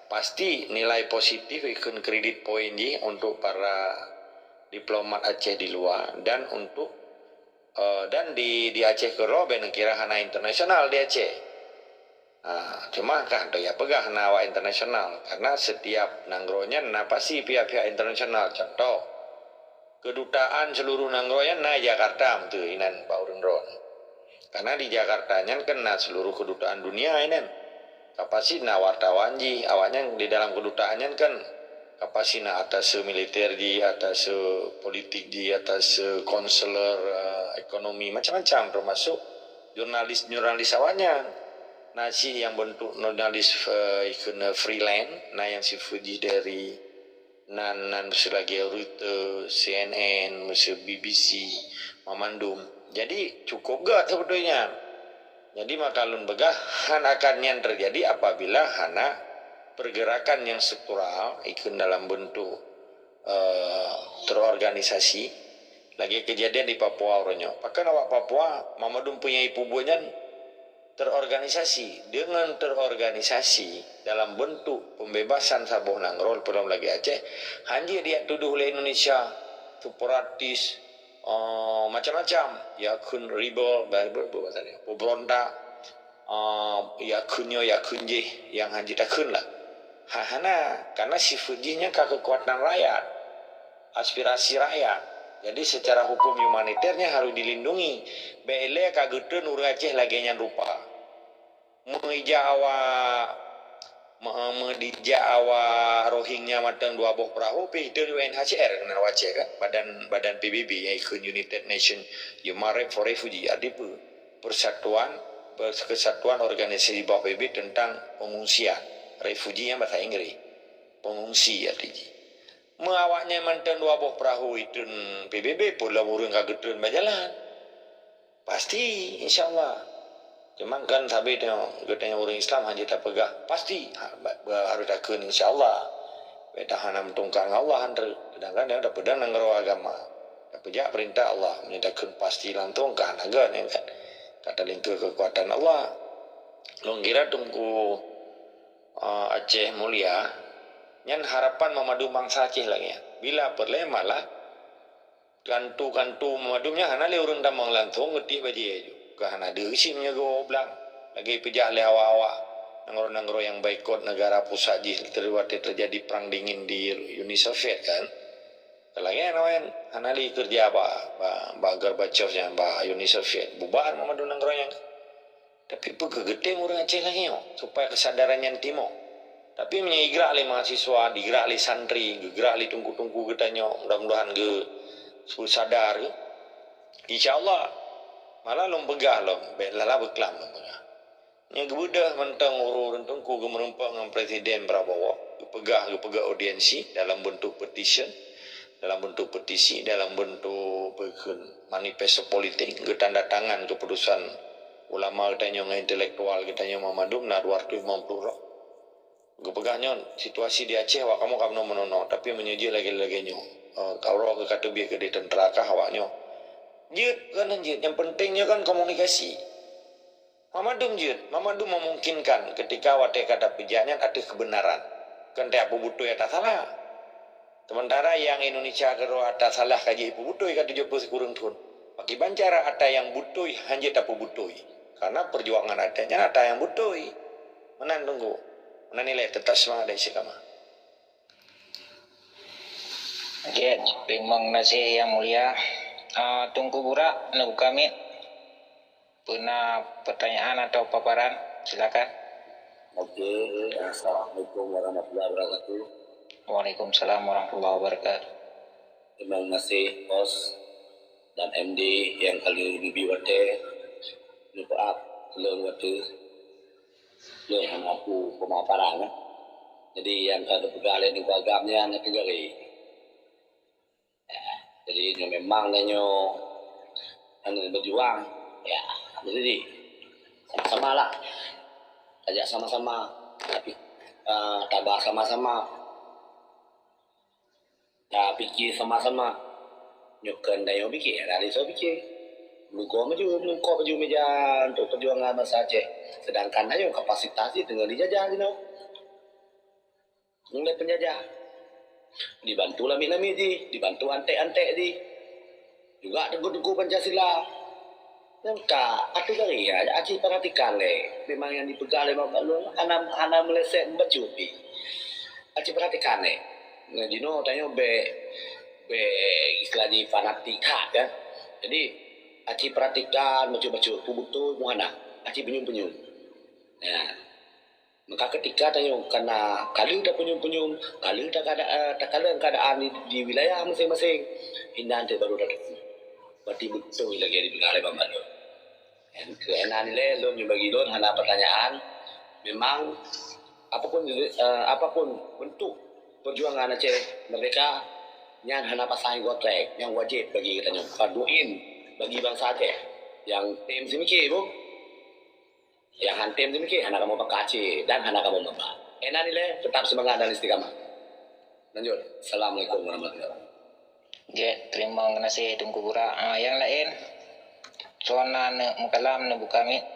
Pasti nilai positif ikheun kredit poin jih untuk para diplomat Aceh di luwa dan untuk, eh, dan di, di Aceh keudroe bèk neukira hana internasional di Aceh. Ha, cuma kah tu ya peugah na awak internasional, karena setiap nanggroe nyan na pasti pihak-pihak internasional. Contoh, kedutaan seluruh nanggroe nyan na Jakarta, beutôi inan bak ureuëng droe. Karena di Jakarta nyan kan na seluruh kedutaan dunia inan. Ka pasti na wartawan jih, awaknyan di dalam kedutaan nyan kan ka pasti na atase militer jih, atase politik jih, atase konselor, eh, ekonomi, macam-macam, termasuk jurnalis-jurnalis awaknyan. Na cit nyang bentuk jurnalis, eh, ikheun freelance, na nyang sifeuet jih dari nan, nan miseue lagèe Reuters, C N N, miseue B B C, mamandum. Jadi cukup gèt sebetulnya. Jadi maka lôn peugah, han akan nyan terjadi apabila hana pergerakan nyang struktural ikheun dalam bentuk, eh, terorganisasi. Lagèe kejadian di Papua uroe nyoe. Pakon awak Papua, mamandum peue nyang jipeubuet nyan terorganisasi. Dengan terorganisasi dalam bentuk pembebasan saboh nanggroe peulom lagèe Aceh, hanjeuet dijak tudoh lé Indonesia separatis, eh, macam-macam. Yakheun rebel, rebel, rebel bahasa dia, pemberontak, eh, yakheun nyoe, yakheun jih, nyang hanjeuet takheun lah. Ha, hana, karena sifeuet jih nyan ka kekuatan rakyat, aspirasi rakyat. Jadi secara hukum humaniternya harus dilindungi. Bèk ilèe ka geutreun ureuëng Aceh lagèe nyan rupa. Meuijak awak, me-, meudijak awak Rohingya mantong dua boh peurahô pih itu U N H C R, keunan awak Aceh kan, badan, badan P B B nyang ikheun United Nation Human Rights for Refugee, arti peue? Persatuan, Persatuan Organisasi Bawah P B B tentang Pengungsian, refugee nyang bahasa Inggris. Pengungsi arti jih. Meu awaknyan mantong dua boh peurahô itreun P B B, peulom ureuëng ka geutreun bak jalan. Pasti, insya Allah. Cuman kan sabe tanyoe, geutanyoe ureuëng Islam hana tapeugah pasti, ha, ba-, ba-, harus takheun insya Allah. Bèk tahan meutungkang Allah han treuk. Sedangkan dia dah peudong nanggroe agama. Dah peujak perintah Allah, meunyoe takheun pasti langsung ka hana gèt nyan kan. Ka talingkeu kekuatan Allah. Lôn kira Teungku, eh, Aceh Mulia, nyan harapan mamandum bansa Aceh lagèe nyan. Bila peureulèe malah kantu-kantu mamandum nyan hana lé ureuëng tamong langsung geutiek bajèe aju. Ka hana deuh sim nyoe geuwoe blang. Lagèe peujak lé awak-awak nanggroe-nanggroe nyang boikot negara pusat jih watèe teujadi perang dingin di Uni Soviet kan. Lagèe nyan awaknyan hana lé keureuja bak, bak, bak Gorbachev nyan, bak Uni Soviet. Bubar mamandum nanggroe nyan. Tapi peu kheueh geutem ureuëng Aceh lagèe nyoe, supaya keusadaran nyan timoh. Tapi meunyoe jigrak lé mahasiswa, jigrak lé santri, geugrak lé teungku-teungku geutanyoe, mudah-mudahan geu-, geusadar, insya Allah, malah lôn peugah lom, bèk lala beuklam lôn peugah. Nyoe geubeudôh mantong ureuëng teungku geumeureumpok ngon Presiden Prabowo, geupeugah, geupeugah audiensi dalam bentuk petisyen, dalam bentuk petisi, dalam bentuk peukheun manifesto politik, geutanda tangan keuputusan ulama geutanyoe ngon intelektual geutanyoe mamandum na dua ratus lima puluh droe. Geupeugah nyoe, situasi di Aceh awak kamoe ka meunoe-meunoe, tapi meunyoe jeuet lagèe-lagèe nyoe, eh, ka uroe keuh ka teubiet keudeh teuntara kah awak nyoe. Jeuet, kon jeuet, nyang penting nyoe kan komunikasi. Mamandum jeuet, mamandum memungkinkan ketika watèe ka tapeujak nyan ateueh keubeunaran, kon teuh peubeutôi ata salah. Sementara nyang Indonesia keudroe ata salah ka jipeubeutôi ka tujoh ploh sikureueng thon. Pakiban cara ata nyang beutôi hanjeuet tapeubeutôi? Karena perjuangan ata nyan ata nyang beutôi. Meunan Teungku. Meunan ilèe, teutap seumangat dan istiqamah. Jeuet, teurimong gaséh Yang Mulia. Ah, Teungku Burak, neubuka mic. Peue na pertanyaan atau paparan? Silakan. Oke, assalamualaikum warahmatullahi wabarakatuh. Waalaikumsalam warahmatullahi wabarakatuh. Teurimong gaséh, Bos dan M D nyang ka lheueh geubri watèe. Neupeu'ah lôn watèe. Lôn hana peue pemaparan, eh. Jadi, nyang ka geupeugah lé Teungku Agam nyan, nyan keuh gari. Jadi, nyoe memang tanyoe hana beujuang. Ya, jadi, sama-sama lah. Tajak sama-sama. Tapi, ah, tabah sama-sama. Tapike sama-sama. Nyoe keuh tanyoe pike, hana lé soe pike. Meugoe maju, meukoh maju meja untuk perjuangan bansa Aceh. Sedangkan tanyoe kapasitas jih teungoh dijajah jinoe. Uleh penjajah. Dibantu lamiet-lamiet jih, dibantu antek-antek jih. Juga teungku-teungku Pancasila. Nyang ka, ateueh gari ya, aci perhatikan lé. Memang nyang dipeugah lé Mak Lôn hana, hana meuleset bacut pih. Aci perhatikan lé. Nah, jinoe tanyoe bèk, bèk istilah jih fanatik that, ya. Jadi, aci perhatikan bacut-bacut, peubeutôi muhana. Aci peunyum-peunyum. Ya. Maka keutika tanyoe kana ka lheueh tapeunyum-peunyum, ka lheueh takada-, eh, takalon keuadaan di, di wilayah maséng-maséng, inan teuk baru tateupeu. Berarti beutôi lagèe dipeugah lé Bang Badut. Keu inan ilèe lôn nyoe bagi lôn hana pertanyaan. Memang apapun, eh, apapun bentuk perjuangan Aceh Merdeka, nyan hana pasang ego trek, nyan wajéb bagi geutanyoe, fardhu ain bagi bansa Aceh. Nyang tem seumiké boh. Nyang han tem seumiké hana kamoe pakat cit dan hana kamoe meuba. Inan ilèe, teutap seumangat dan istiqamah. Lanjut. Assalamualaikum warahmatullahi wabarakatuh. Jeuet, teurimong geunaséh Teungku Burak. Ah, nyang laén, soe na neuk meukalam, neubuka mic.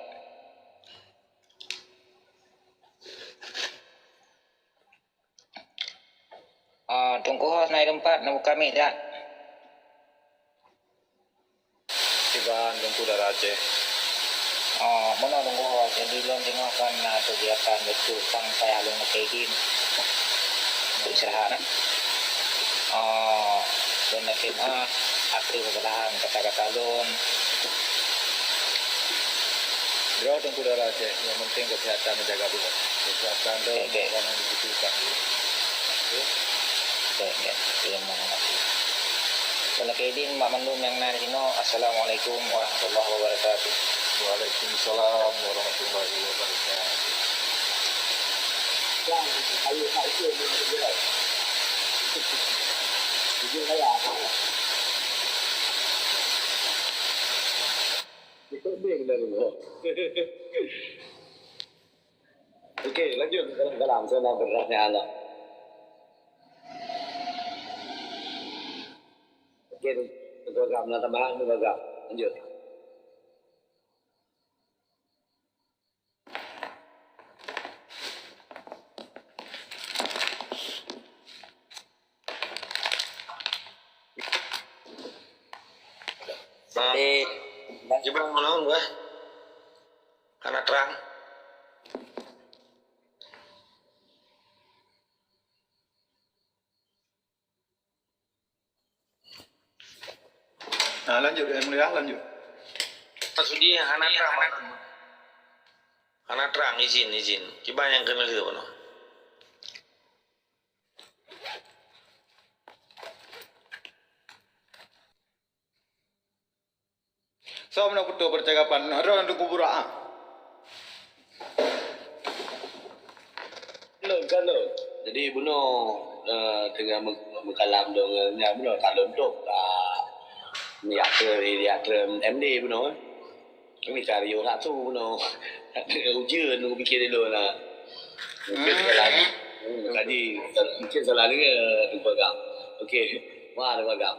Ah, Teungku Hos na di teumpat, neubuka mic jak. Kiban Teungku Dara Aceh. Oh, meunoe Teungku Hos, jadi lôn teungoh kan na kegiatan beutôi sang payah lôn lakèe idin. Untuk istirahat, eh. Oh, lôn lakèe meu'ah, ateueh peubalahan kata-kata lôn. Droe Teungku Dara Aceh, nyang penting kesehatan dijaga dulu. Kesehatan tu Oke, oke. Jangan dibutuhkan dulu. Oke. Oke, oke. Terima kasih. Lôn lakèe idin bak mandum nyang na di sinoe. Assalamualaikum warahmatullahi wabarakatuh. Waalaikumsalam warahmatullahi wabarakatuh. Oke, lanjut kalam-kalam. Saya mau bertanya Allah. Oke, program lah tambahan program. Lanjut. Nah, jadi, cuba ngomong gue. Karena terang. Nah, lanjut, yang mulia, lanjut. Maksudnya, hana terang, hana terang, izin, izin. Cuba yang kena lihat, no. Soe meunan putôh percakapan? Droe nyang di kubu rak, ah. Lôn, kan lôn. Jadi, bunoe, eh, teungoh meu-, meukalam deungon nyan, bunoe ka lôn dôk, ah, jak keu, jak keu M D bunoe. Ini ka riôh satu bunoe. Ujeuen, kupikir di lôn lah. Mungkin salah, hmm, tadi, mungkin salah deungoe, Teungku Agam. Okey. Wah, Teungku Agam.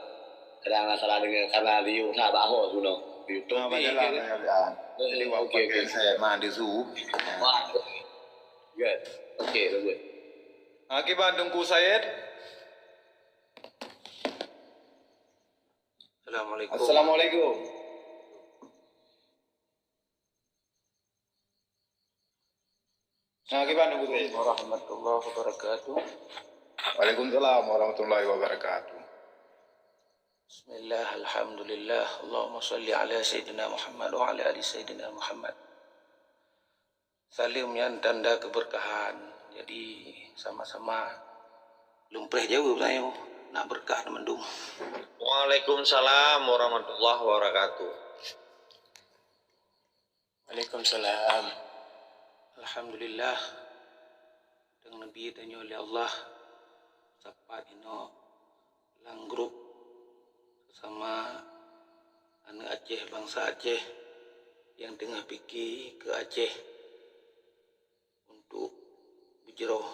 Kadang salah deungoe, karena riôh that bak hos bunoe. Riôh topi, jalan, kan? Jadi, wak pakai saya mandi su. Wah. Good. Okey, bagus. Akibat Teungku Said. Assalamualaikum. Assalamualaikum. Nah, gimana, Gus? Warahmatullahi wabarakatuh. Waalaikumsalam warahmatullahi wabarakatuh. Bismillah, alhamdulillah. Allahumma salli ala Sayyidina Muhammad wa ala ali Sayyidina Muhammad. Saleuem nyan tanda keberkahan. Jadi, sama-sama lôn preh jaweueb tanyoe, nak berkah mandum. Waalaikumsalam warahmatullahi wabarakatuh. Waalaikumsalam. Alhamdulillah. Dang neubi tanyoe lé Allah sapat inoe lam grup sesama aneuk Aceh, bansa Aceh nyang teungoh pike keu Aceh. Untuk beujroh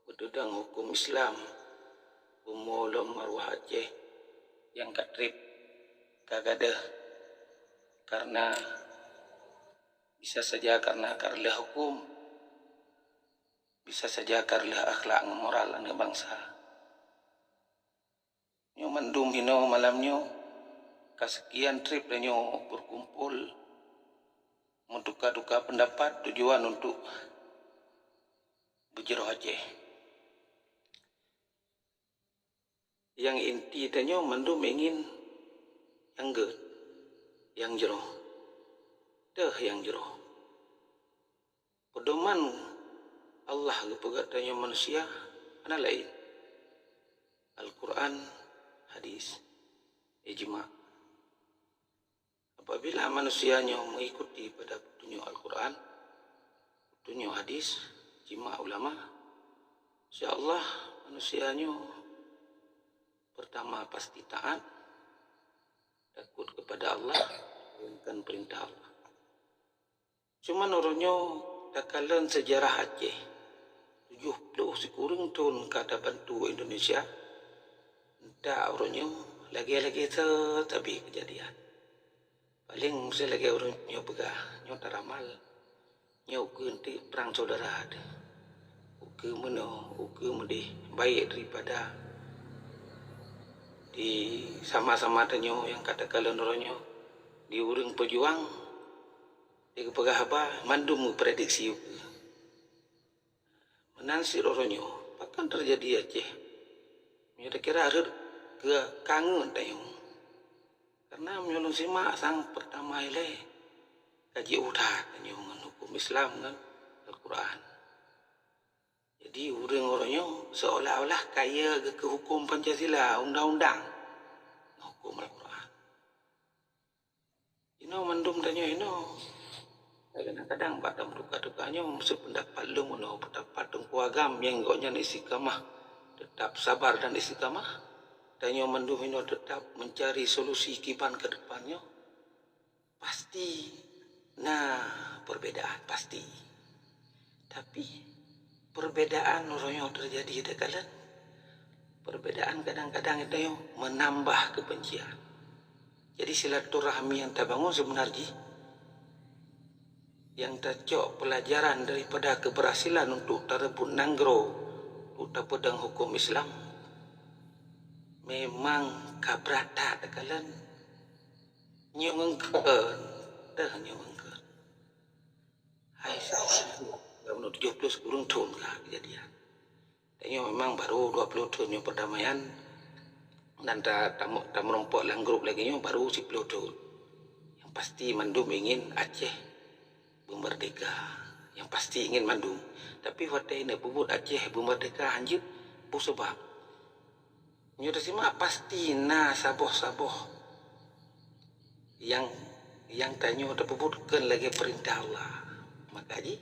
beutudang huköm Islam, bumoe lom maruah Aceh nyang ka treb ka gadôh Karena bisa saja karena ka reuloh huköm, bisa saja ka reuloh akhlak ngon moral aneuëk bansa. Nyoe mandum hinoe malam nyoe, ka seukian treb tanyoe beukumpol meutuka-tuka peundapat tujuan untuk beujroh Aceh. Nyang inti tanyoe mandum ingin nyang gét, nyang jroh. Deuh nyang jroh. Peudoman Allah geupeugah tanyoe manusia hana laén. Al-Quran, hadis, ijma. Apabila manusia nyoe mengikuti pada petunjuk Al-Quran, petunjuk hadis, ijma ulama, insya Allah manusia nyoe pertama pasti taat, takut kepada Allah, menjalankan perintah Allah. Cuman uroe nyoe takalon sejarah Aceh, tujuh puluh sikureueng thon ka tabantu Indonesia, entak uroe nyoe lagée-lagée teutabé keujadian. Paleng meusé lagée ureuëng nyoe peugah, nyoe taramal, nyoe ukeue eunteuk prang syedara teuh. Ukeue meunoe, ukeue meudeh, baik daripada di sama-sama tanyoe nyang ka takalon uroe nyoe, di ureuëng peujuang, di geupeugah haba, mandum meuprediksi ukeue. Meunan sidroe nyoe, pakon teujadi Aceh? Meunyoe takira rhot keu kangeut tanyoe. Karena meunyoe lôn simak sang peurtama ilée, ka jiôh that tanyoe ngon huköm Islam ngon Al-Quran. Jadi ureuëng uroe nyoe seolah-olah kayée geukeu huköm Pancasila, undang-undang, ngon huköm Al-Quran. Inoe mandum tanyoe inoe. Kadang-kadang bak tameuteuka-teuka nyoe, meuseupeundapat lôn meunoe, peundapat Teungku Agam nyang gobnyan istiqamah, tetap sabar dan istiqamah. Tanyoe mandum inoe tetap mencari solusi kiban ke depan nyoe. Pasti na perbedaan, pasti. Tapi perbedaan uroe nyoe teujadi takalon. Perbedaan kadang-kadang itu menambah kebencian. Jadi silaturahmi yang tabangun sebenarnya yang tacok pelajaran daripada keberhasilan untuk tarebut nanggroe, untuk tapeudong huköm Islam, memang ka brat that takalon. Nyoe ngon kheun, deuh nyoe ngon kheun. Hai, sa-, tujoh ploh sikureueng thon ka keujadian. Tanyoe memang baru dua ploh thon nyoe perdamaian, dan ta-, tamu-, tameurumpok lam grup lagée nyoe baru siploh thon. Yang pasti mandum ingin Aceh beumerdeka. Yang pasti ingin mandum. Tapi watée neupeubuet Aceh beumerdeka hanjeuet, peue sabab? Nyoe tasimak pasti na saboh-saboh nyang, nyang tanyoe tapeubuet kon lagée peurintah Allah. Maka jih,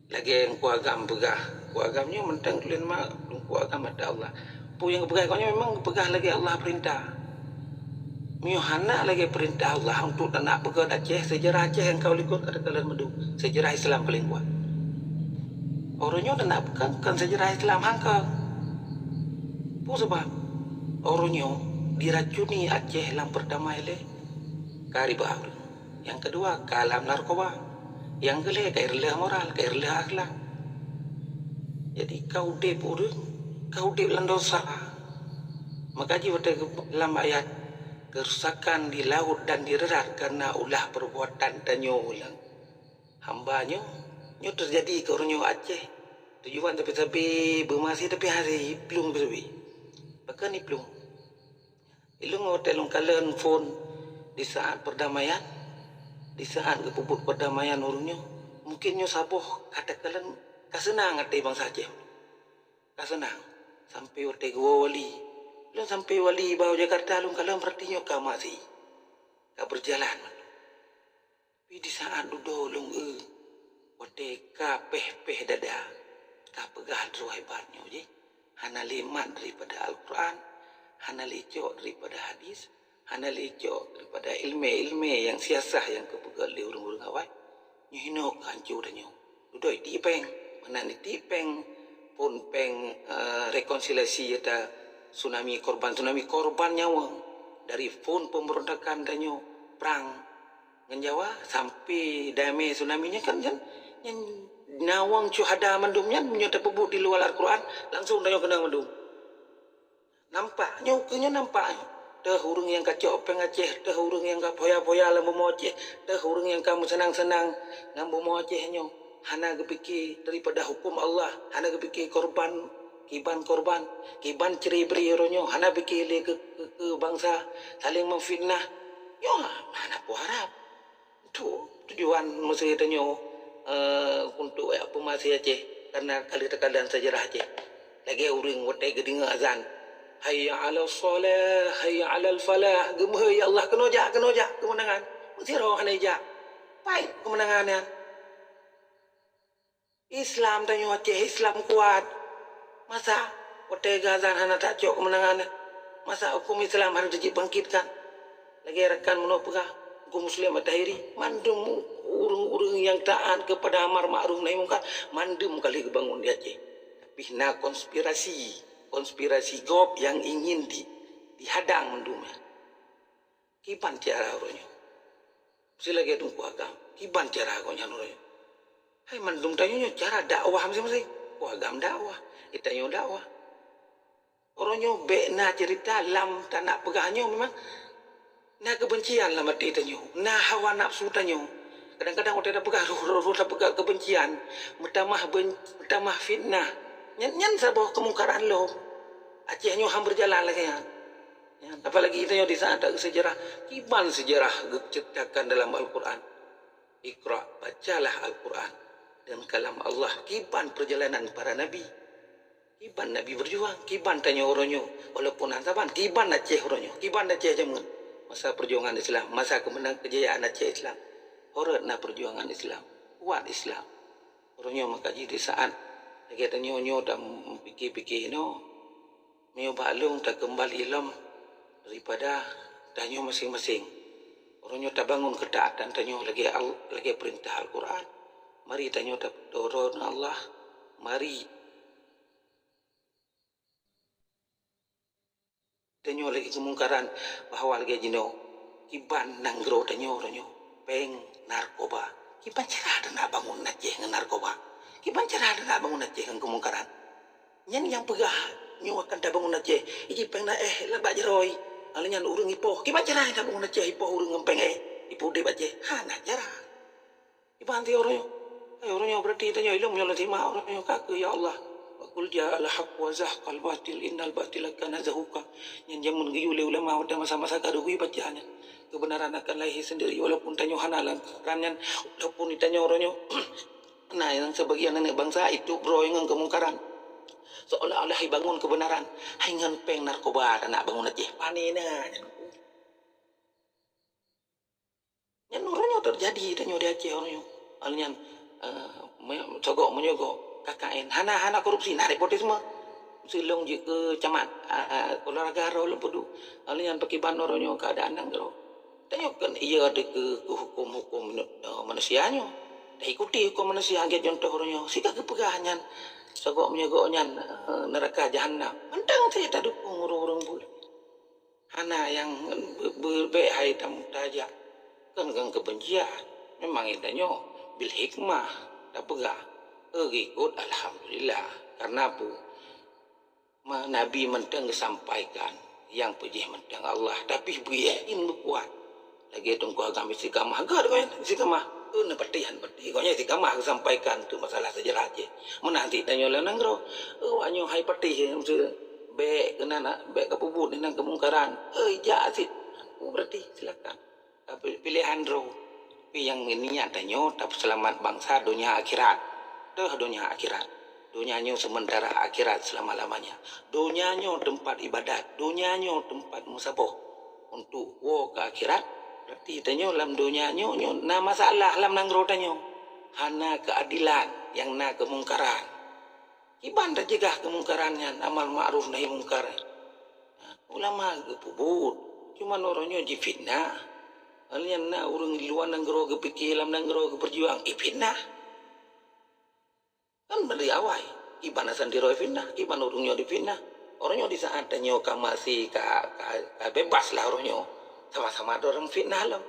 lagée Teungku Agam peugah, Teungku Agam nyoe mantong tulen ma, Teungku Agam ata Allah. Peue nyang geupeugah gobnyan memang geupeugah lagée Allah peurintah. Meunyoe hana lagée peurintah Allah untuk tanak peugét Aceh, sejarah Aceh nyang ka u likot ka takalon mandum, sejarah Islam paleng kuat. Uroe nyoe tanak peugét kon sejarah Islam hangkeu. Peue sabab? Uroe nyoe diracuni Aceh lam peurtama ilée ka riba ureuëng. Nyang keudua ka lam narkoba. Nyang keulhée ka ireuloh moral, ka ireuloh akhlak. Jadi ka udeb ureuëng, ka udeb lam dosa. Maka jih watée geupeugah lam ayat, kerusakan di laut dan di darat karena ulah perbuatan tanyoe ureuëng hamba nyoe, nyoe teujadi keu uroe nyoe Aceh. Tujuan sabe-sabe beumasi tapi hase iplueng sabe-sabe. Pakon iplueng? Ilôn watée lôn kalon phon di saat perdamaian, di saat geupeubuet perdamaian ureuëng nyoe, mungkin nyoe saboh ka takalon ka seunang até bansa Aceh. Ka seunang. Sampai watée geuwoe wali. Lôn sampai wali bak Jakarta lôn kalon berarti nyoe ka masi. Ka berjalan. Tapi di saat dudoe lôn eu, watée ka péh-péh dada, ka peugah droe hebat nyoe jih, hana lé mat daripada Al-Quran, hana lé cok daripada hadis, hana lé cok daripada ileumé-ileumé nyang siasah nyang geupeugét lé ureuëng-ureuëng awai, nyoe hinoe ka hanco tanyoe. Dudoe itik péng, meunan itik péng, phon péng, eh, rekonsiliasi ata tsunami korban, tsunami korban nyawöng dari phon pemberontakan tanyoe, prang, Ngon Jawa, sampai damai tsunami nyan kan, nyan, nyan nawang syuhada mandum nyan, meunyoe tapeubuet di luwa Al-Quran, langsung tanyoe keunong mandum. Nampak, nyoe keu nyoe nampak nyoe. Teuh ureuëng nyang ka cok péng Aceh, teuh ureuëng nyang ka foya-foya lam bumoe Aceh, teuh ureuëng nyang ka meuseunang-seunang lam bumoe Aceh nyoe. Hana geupike daripada huköm Allah, hana geupike korban, kiban korban, kiban cre-bre uroe nyoe, hana pike lé keu, keu, keu bansa saléng meufitnah. Nyoe hana kuharab. Tu tujuan meusé tanyoe, eh, untuk jak peumaséh Aceh, karena ka lheueh teukadan sejarah Aceh. Lagée ureuëng watée geudeungoe azan, "Hayya 'alas shalah, hayya 'alal falah," geumeuhôi, "Ya Allah, keunoe jak, keunoe jak keumeunangan." Meusidroe hana jak. Pai keumeunangan nyan? Islam tanyoe Aceh, Islam kuat. Masa watée geuazan hana tacok keumeunangan? Masa huköm Islam hana jibangkitkan? Lagée rakan meunoe peugah, huköm Muslim At-Tahiri, mandum ureuëng-ureuëng nyang taat keupada amar ma'ruf nahi mungkar, mandum ka lheueh geubangun di Aceh. Tapi na konspirasi, konspirasi gob nyang ingin di, dihadang mandum nyan. Kiban cara uroe nyoe? Meusti lagée Teungku Agam, kiban cara gobnyan uroe nyoe? Hai mandum tanyoe nyoe cara dakwah maséng-maséng. Teungku Agam dakwah, geutanyoe dakwah. Uroe nyoe bék na ceurita lam tanak peugah nyoe memang na keubencian lam até tanyoe, na hawa nafsu tanyoe. Kadang-kadang watée tapeugah roh-roh tapeugah keubencian, meutamah ben-, meutamah fitnah. Nyan, nyan saboh keumungkaran lom. Aceh nyoe han beujalan lagée nyan. Ya, apalagi tanyoe di saat taeu sejarah, kiban sejarah geuceuritakan dalam Al-Quran. Iqra, bacalah Al-Quran dan kalam Allah, kiban perjalanan para nabi. Kiban nabi berjuang, kiban tanyoe uroe nyoe, walaupun han saban, kiban Aceh uroe nyoe, kiban Aceh jameun. Masa perjuangan Islam, masa kemenang kejayaan Aceh Islam. Horot na perjuangan Islam, kuat Islam. Uroe nyoe maka jih di saat lagée tanyoe nyoe dan pike-pike inoe. Meunyoe bak lôn takeumbali lom daripada tanyoe maséng-maséng. Uroe nyoe tabangun keutaatan tanyoe lagée al-, lagée peurintah Al-Quran. Mari tanyoe tapeudoro ngon Allah. Mari tanyoe lagée keumungkaran bahwa lagée jinoe kiban nanggroe tanyoe uroe nyoe péng narkoba. Kiban cara tanak bangun Aceh ngon narkoba. Kiban cara tanak bangun Aceh ngon keumungkaran. Nyan nyang peugah nyoe akan tabangun Aceh, iji péng na éh lam bak jaroe. Lalu nyan ureuëng ipoh. Kiban cara tabangun Aceh ipoh ureuëng ngon péng éh? Ipoh udeb Aceh. Hana cara. Iban ti uroe nyoe. Hai uroe nyoe berarti tanyoe ilong meunyoe leutima uroe nyoe ka keu ya Allah. Wa qul ja'al haqq wa zahqal batil innal batila kana zahuqa. Nyan jameun geuyue lé ulama watée masa-masa ka geuyue baca nyan. Kebenaran akan lahé sendiri walaupun tanyoe hana lam kebenaran nyan, walaupun tanyoe uroe nyoe na nyang sebagian aneuk bansa itu beuroi ngon keumungkaran. Seolah-olah ibangun kebenaran, hai ngon péng narkoba tanak bangun Aceh. Pane na nyan. Nyan uroe nyoe teujadi tanyoe di Aceh uroe nyoe. Hal nyan, eh, me-, sogok meunyoe K K N. Hana, hana korupsi, na nepotisme. Silong jih keu camat, a, a, olahraga roh lom peuduek. Hal nyan pakiban uroe nyoe keuadaan nanggroe. Tanyoe kan iya di keu, keu huköm-huköm, eh, manusia nyoe. Taikuti huköm manusia, lagée contoh uroe nyoe. Sika geupeugah nyan, sogok meunyoe gobnyan, eh, neuraka jahanam. Mantong cit tadukong ureuëng-ureuëng buet. Hana nyang be-, be-, bék hai tamu tajak. Kon ngon keubencian. Memang geutanyoe bil hikmah tapeugah. Eh, geukot alhamdulillah. Karena peue? Ma-, Nabi mantong geusampaikan, nyang peujih mantong Allah. Tapi beuyakin beukuat. Lagée Teungku Agam istiqamah. Gét gobnyan istiqamah. Eh, na patéh han patéh. Gobnyan istiqamah geusampaikan tu masalah sejarah Aceh. Meunan cit tanyoe lam nanggroe. Eh, awak nyoe hai patéh, eh, meusti bék keunan, bék kapeubuet ngon keumungkaran. Eh, jak cit. Oh, berarti silakan. Tapi pilihan droe. Tapi nyang niat tanyoe tapeuseulamat bansa donya akhirat. Teuh donya akhirat. Donya nyoe sementara, akhirat selama-lamanya. Donya nyoe teumpat ibadat, donya nyoe teumpat meusaboh. Untuk woe keu akhirat, berarti tanyoe lam donya nyoe, nyoe na masalah lam nanggroe tanyoe. Hana keuadilan, nyang na keumungkaran. Kiban tajeugah keumungkaran nyan, amar ma'ruf nahi mungkar. Ulama geupeubuet, cuman uroe nyoe jifitnah. Hal nyan na ureuëng di luwa nanggroe geupike lam nanggroe geupeujuang, ifitnah. Kan dari awai, kiban Hasan Tiro fitnah, kiban ureuëng nyoe difitnah. Uroe nyoe di saat tanyoe ka masih ka, ka, ka bebas lah uroe nyoe. Sama-sama droe fitnah lom.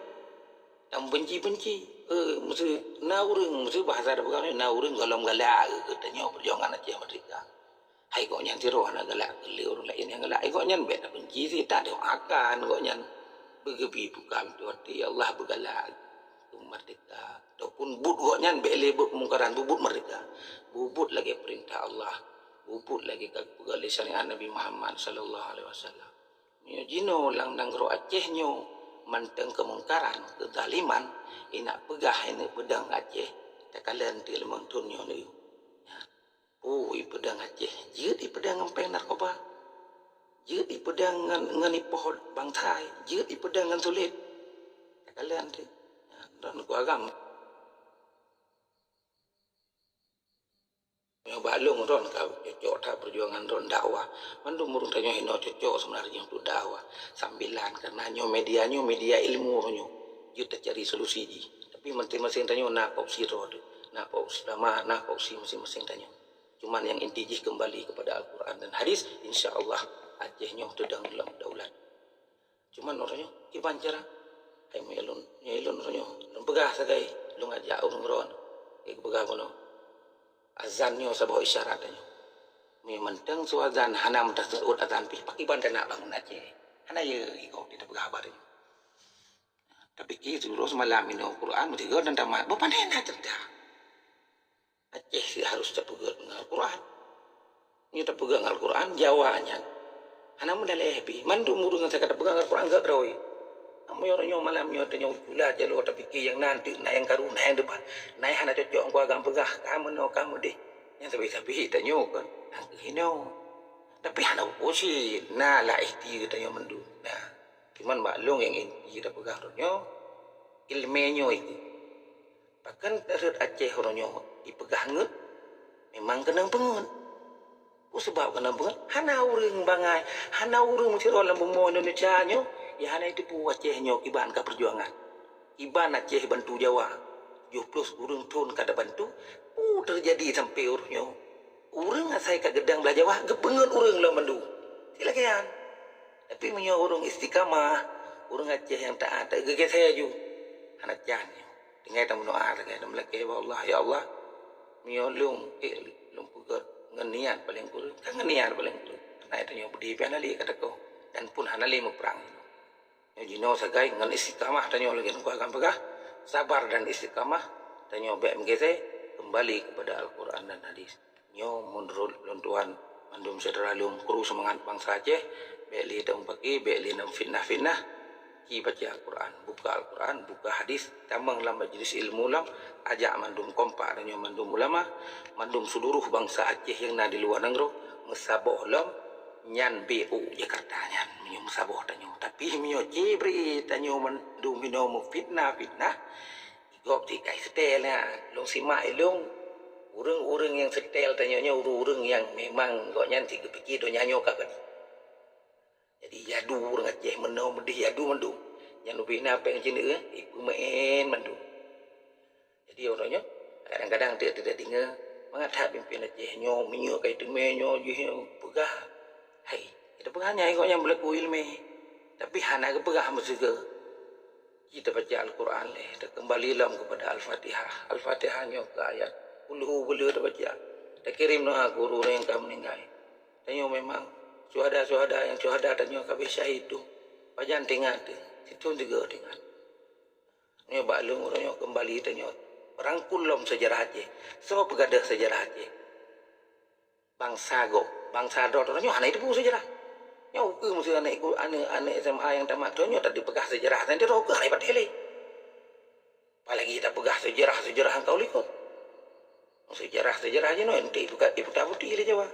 Dan benci-benci. Eh, mesti na ureuëng, mesti bahasa ada pegang na ureuëng golom galak ke tanyoe perjuangan Aceh merdeka. Hai gobnyan sidroe hana galak keu lé ureuëng laén nyang galak. Hai gobnyan bék tabenci, si tadoakan gobnyan beugeubi buka pintoe até, ya Allah beugalak keu merdeka. Ataupun buet gobnyan bék lé buet kemungkaran, bubuet merdeka. Bubuet lagée peurintah Allah. Bubuet lagée ka geupeugah lé syariat Nabi Muhammad sallallahu alaihi wasallam. Meunyoe jinoe lam nanggroe Aceh nyoe mantong keumungkaran, keuzaliman, inak peugah ineuk peudong Aceh, takalon teuk limong thon nyoe neuyue. Nyan. Oh, ipeudong Aceh, jeuet ipeudong ngon péng narkoba. Jeuet ipeudong ngon, ngon ipoh bansa, jeuet ipeudong ngon sulet. Takalon teuk. Nyan, dan ku agam. Nyoe bak lôn ron ka cocok that peujuangan ron dakwah. Mandum ureuëng tanyoe hinoe cocok seubeunarjih untuk dakwah. Sambilan, karena nyoe media nyoe media ilmu nyoe. Jeuet tacari solusi jih. Tapi maséng-maséng tanyoe na opsi droe, na opsi ulama, na opsi maséng-maséng tanyoe. Cuman nyang inti jih kembali kepada Al-Quran dan hadis, insya Allah Aceh nyoe teudong lom daulat. Cuman uroe nyoe kiban cara. Hai meulôn, meulôn uroe nyoe lôn peugah sagai, lôn ajak ureuëng ron. Geupeugah bunoe. Azan nyoe saboh isyarat nyoe. Meunyoe mantong su azan hana meutaseuôt azan pih, pakiban teunak bangun Aceh. Hana ye iko di peugah haba nyoe. Tapi ki suroh semalam inoe Quran meusigoe dan tamat. Bupane na cerita. Aceh si harus tapeugét ngon Al-Quran. Nyoe tapeugét ngon Al-Quran, Jawa nyan hana meudaleh pih. Mandum ureuëng nyang ka tapeugét ngon Al-Quran gét droe. Meunyoe nyoe malam nyoe tanyoe pula jaloe tapike nyang na teuk, na nyang karu, na nyang debat, na nyang hana cocok ngon agam peugah, ka meunoe, ka meudeh. Nyang sabe-sabe tanyoe kan, hana keuhinoe. Tapi hana uroe cit, na lah ikhtiar tanyoe mandum. Nah, cuman maklum nyang inti tapeugah nyoe, ileumé nyoe ikeu. Pakon rhot Aceh uroe nyoe ipeugah ngeuet, memang keunong peungeuet. Peue sabab keunong peungeuet? Hana ureuëng bangai, hana ureuëng meusidroe lam bumoe Indonesia nyoe nyang hana jiteupeue Aceh nyoe kiban ka peujuangan. Kiban Aceh bantu Jawa. Tujoh ploh ureuëng thon ka tabantu, peue teujadi sampoe uroe nyoe? Ureuëng asai ka geudong blah Jawa geupeungeuet ureuëng lom mandum. Cit lagée nyan. Tapi meunyoe ureuëng istiqamah, ureuëng Aceh nyang taát, geugeusé ju. Hana can nyoe. Tinggai tameudoá, tinggai tameulakée bak Allah, "Ya Allah, meunyoe lôn, ék lôn peugét ngon niat paleng kureueng, ka ngon niat paleng kureueng." Nah, tanyoe beudé pih hana lé ka teukoh, dan pun hana lé meuprang. Nyoe jinoe sagai ngon istiqamah tanyoe lagée ngon agam peugah, sabar dan istiqamah, tanyoe bék meugeusé, kembali kepada Al-Quran dan hadis. Nyoe meunurot lôn tuan mandum syedara lôn, kru seumangat bansa Aceh, bék lé tamuphaki, bék lé nam fitnah-fitnah. Ci baca Al-Quran, buka Al-Quran, buka hadis, tamong lam majlis ilmu lom, ajak mandum kompak tanyoe mandum ulama, mandum seluruh bansa Aceh nyang na di luwa nanggroe, meusaboh lom, nyan B U Jakarta nyan, meunyoe meusaboh tanyoe. Tapi meunyoe ci bri tanyoe mandum hinoe meufitnah-fitnah, Gob ti kai seutée na, lôn simak ilôn, ureuëng-ureuëng nyang seutée tanyoe nyoe ureuëng-ureuëng nyang memang gobnyan si geupike donya nyoe ka bani. Jadi yadu ureuëng Aceh meunoe meudeh yadu mandum. Nyan ubé na péng ceuneuk, ipeumeu'en mandum. Jadi uroe nyoe, kadang-kadang teuk teudeungoe, mangat that pimpin Aceh nyoe, meunyoe kai teumé nyoe jih peugah, hai, itu peugah nyang gobnyan beulaku ileumé. Tapi hana geupeugah meusigoe. Ci tabaca Al-Quran lé, takeumbali lom keupada Al-Fatihah. Al-Fatihah nyoe keu ayat ulhu beuleu tabaca. Takirém doa keu ureuëng nyang ka meuninggai. Tanyoe memang syuhada-syuhada nyang syuhada tanyoe ka habéh syahid tu. Pajan teuingat teuh, sithon sigoe teuingat. Nyoe bak lôn uroe nyoe keumbali tanyoe rangkul lom seujarah Aceh. Soe peugadôh seujarah Aceh? Bansa gob, bansa droe tanyoe hana jiteupeue seujarah. Nyoe ukeue meuseu aneuk iku-, aneuk, aneuk S M A nyang tamat tanyoe tadi peugah seujarah, nyan droe ukeue hana jipatéh lé. Apalagi tapeugah seujarah-seujarah nyang ka u likot. Seujarah-seujarah jinoe enti iputa-, iputa-puti lé Jawa.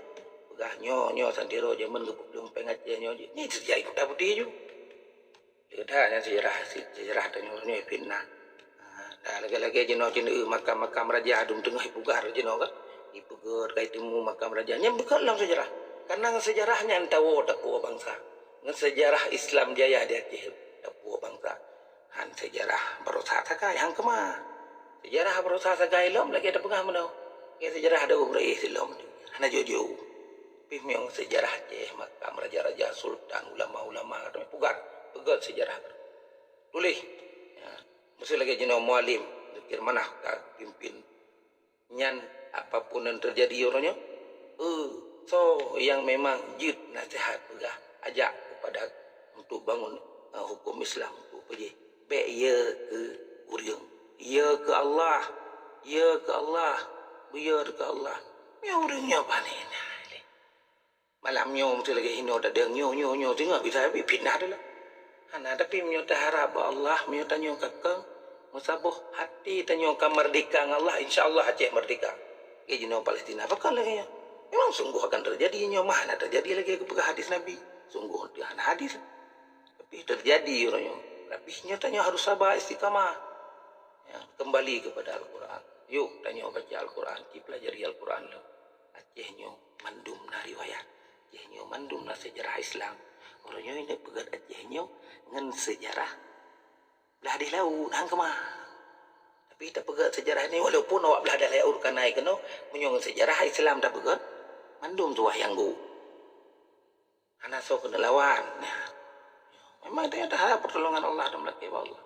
Peugah nyoe, nyoe santiro jameun geupeuplong péng Aceh nyoe jih. Nyan seujarah iputa-puti ju. Leuda nyan seujarah, seujarah tanyoe nyoe fitnah. Ha, dah lagée-lagée jinoe jinoe makam-makam raja dum teungoh ipugar jinoe kan. Ipeugét kai teumu makam raja. Nyan bukon lam seujarah. Karena ngon seujarah nyan tawoe takue bansa. Ngon seujarah Islam jaya di Aceh takue bansa. Han seujarah baroesa sagai han keumah. Seujarah baroesa sagai lom lagée tapeugah meunoe. Ngon seujarah dawuh beureuéh silom. Hana jok-jok. Pih meunyoe seujarah Aceh, makam raja-raja, sultan, ulama-ulama, ka teumé pugat, peugét seujarah. Tuléh. Ya. Maksud lagée jinoe mualim, dukir manah ka pimpin. Nyan apapun yang terjadi uroe nyoe, eh, soe nyang memang jeuet nasihat peugah, ajak kepada untuk bangun, eh, hukum Islam untuk peujih. Bék ye keu ureuëng, ye keu Allah, ye keu Allah, buyar keu Allah. Meunyoe ureuëng nyoe pané na lé. Malam nyoe meusti lagée inoe tadeng nyoe, nyoe, nyoe, teungoh bisa habéh fitnah teuh lah. Hana, tapi meunyoe taharab bak Allah, meunyoe tanyoe ka keu meusaboh hati tanyoe ka merdeka ngon Allah, insya Allah Aceh merdeka. Lagée jinoe Palestina, pakon lagée nyoe? Memang sungguh akan terjadi nyoe, mah na terjadi lagée geupeugah hadis Nabi. Sungguh teuh hana hadis. Tapi terjadi uroe nyoe. Tapi nyoe tanyoe harus sabar, istiqamah. Ya, kembali kepada Al-Quran. Yuk, tanyoe baca Al-Quran, pelajari Al-Quran lom. Aceh nyoe mandum na riwayat. Aceh nyoe mandum na sejarah Islam. Uroe nyoe ini peugét Aceh nyoe ngon sejarah blah deh laut, hang keumah. Tapi tapeugét sejarah ini, walaupun awak blah deh laut ka na keunoe, meunyoe ngon sejarah Islam tapeugét, mandum tuwah nyang gu. Hana soe keuneuk lawan. Nah, memang tanyoe taharap pertolongan Allah dan meulakée bak Allah.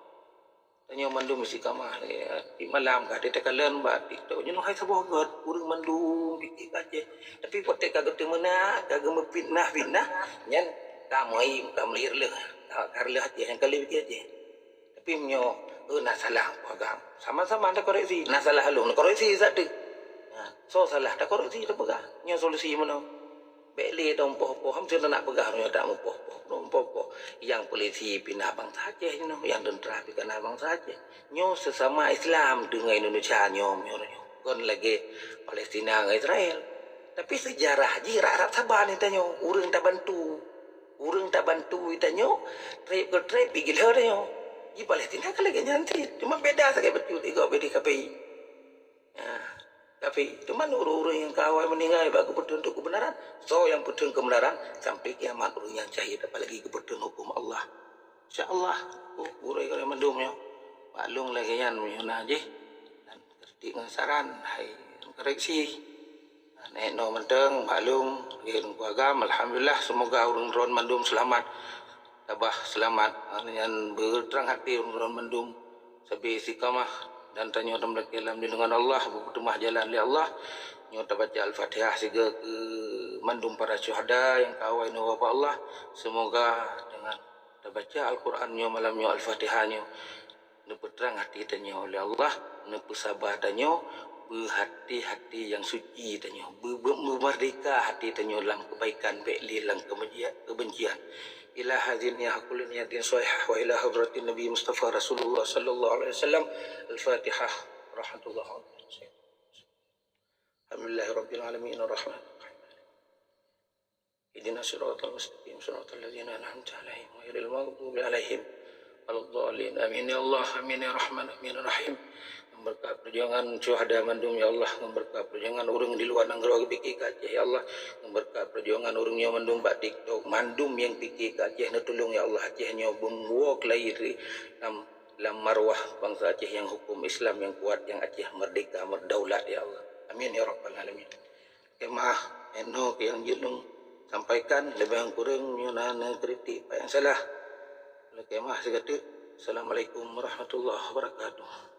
Tanyoe mandum istiqamah lagée di malam ka ditakalen bak TikTok. Nyoe hai saboh göt, ureuëng mandum pike ka Aceh. Tapi potek ka geuteumeunak, ka geumeufitnah-fitnah, nyan ka meuaim, ka meulirleuh, ka, ka reuloh Aceh, nyang ka lé pike Aceh. Tapi meunyoe, eh, na salah peugah, sama-sama takoreksi. Na salah lôn, koreksi satu. Nah, soe salah, takoreksi, tapeugah. Nyoe solusi meunoe. Bék lé tamupoh-poh, ham cit na peugah nyoe tamupoh-poh, tamupoh-poh. Nyang polisi pih na bansa Aceh nyoe, nyang tentara pih ka na bansa Aceh. Nyoe sesama Islam deungon Indonesia nyoe, nyoe, nyoe. Kon lagée Palestina ngon Israel. Tapi sejarah jih rab-rab saban tanyoe, ureuëng tabantu. Ureuëng tabantu tanyoe, treb keu treb, pih gila tanyoe. Di Palestina ka lagée nyan cit, cuma beda sagai bacut, igoe bedi kape. Ya, tapi teuma ureuëng-ureuëng nyang ka awai meuninggai bak geupeutheun untuk keubeunaran, soe nyang peutheun keubeunaran sampai kiamat, ureuëng nyang syahid, apalagi geupeutheun huköm Allah. Insya Allah, oh, gurée-gurée mandum nyoe, maklum lagée nyan meunyoe na jih, dan kritik ngon saran, hai koreksi. Nek noe mantong, maklum, lagée ureuëng agam, alhamdulillah, semoga ureuëng droen mandum seulamat. Tabah seulamat, nyan beutrang hati ureuëng droen mandum. Sabe istiqamah dan tanyoe tameulakée lam lindungan Allah, beupeuteumah jalan lé Allah. Nyoe tabaca Al-Fatihah sigoe keu mandum para syuhada nyang ka awai neuwoe bak Allah. Semoga dengan tabaca Al-Quran nyoe malam nyoe, Al-Fatihah nyoe, neupeutrang hati tanyoe lé Allah, neupeusaba tanyoe, beuhati-hati nyang suci tanyoe, beu-, beu-, meumerdeka hati tanyoe lam keubaikan, bék lé lam keubencian. Ila hadzin ya haqqul niyatin shahihah wa ila hadratin Nabi Mustafa Rasulullah sallallahu alaihi wasallam. Al-Fatihah. Rahmatullah. Alhamdulillahirabbil alamin, arrahmanirrahim. Ihdinas siratal mustaqim, siratal ladzina an'amta 'alaihim, ghairil maghdubi 'alaihim waladdallin. Amin ya Allah, amin ya Rahman, amin ya Rahim. Ngon beureukat peujuangan syuhada mandum ya Allah, ngon beureukat peujuangan ureuëng di luwa nanggroe geupike keu Aceh ya Allah, ngon beureukat peujuangan ureuëng nyoe mandum bak TikTok, mandum nyang pike keu Aceh neutulông ya Allah, Aceh nyoe beumwoe keulayi lam, lam marwah bansa Aceh nyang huköm Islam nyang kuat, nyang Aceh merdeka, merdaulat ya Allah. Amin ya Rabbal Alamin. Kemah, eno nyang jeuet lôn sampaikan, leubeh kureueng meunyoe na neukritik pat nyang salah. Kemah sigateuk. Assalamualaikum warahmatullahi wabarakatuh.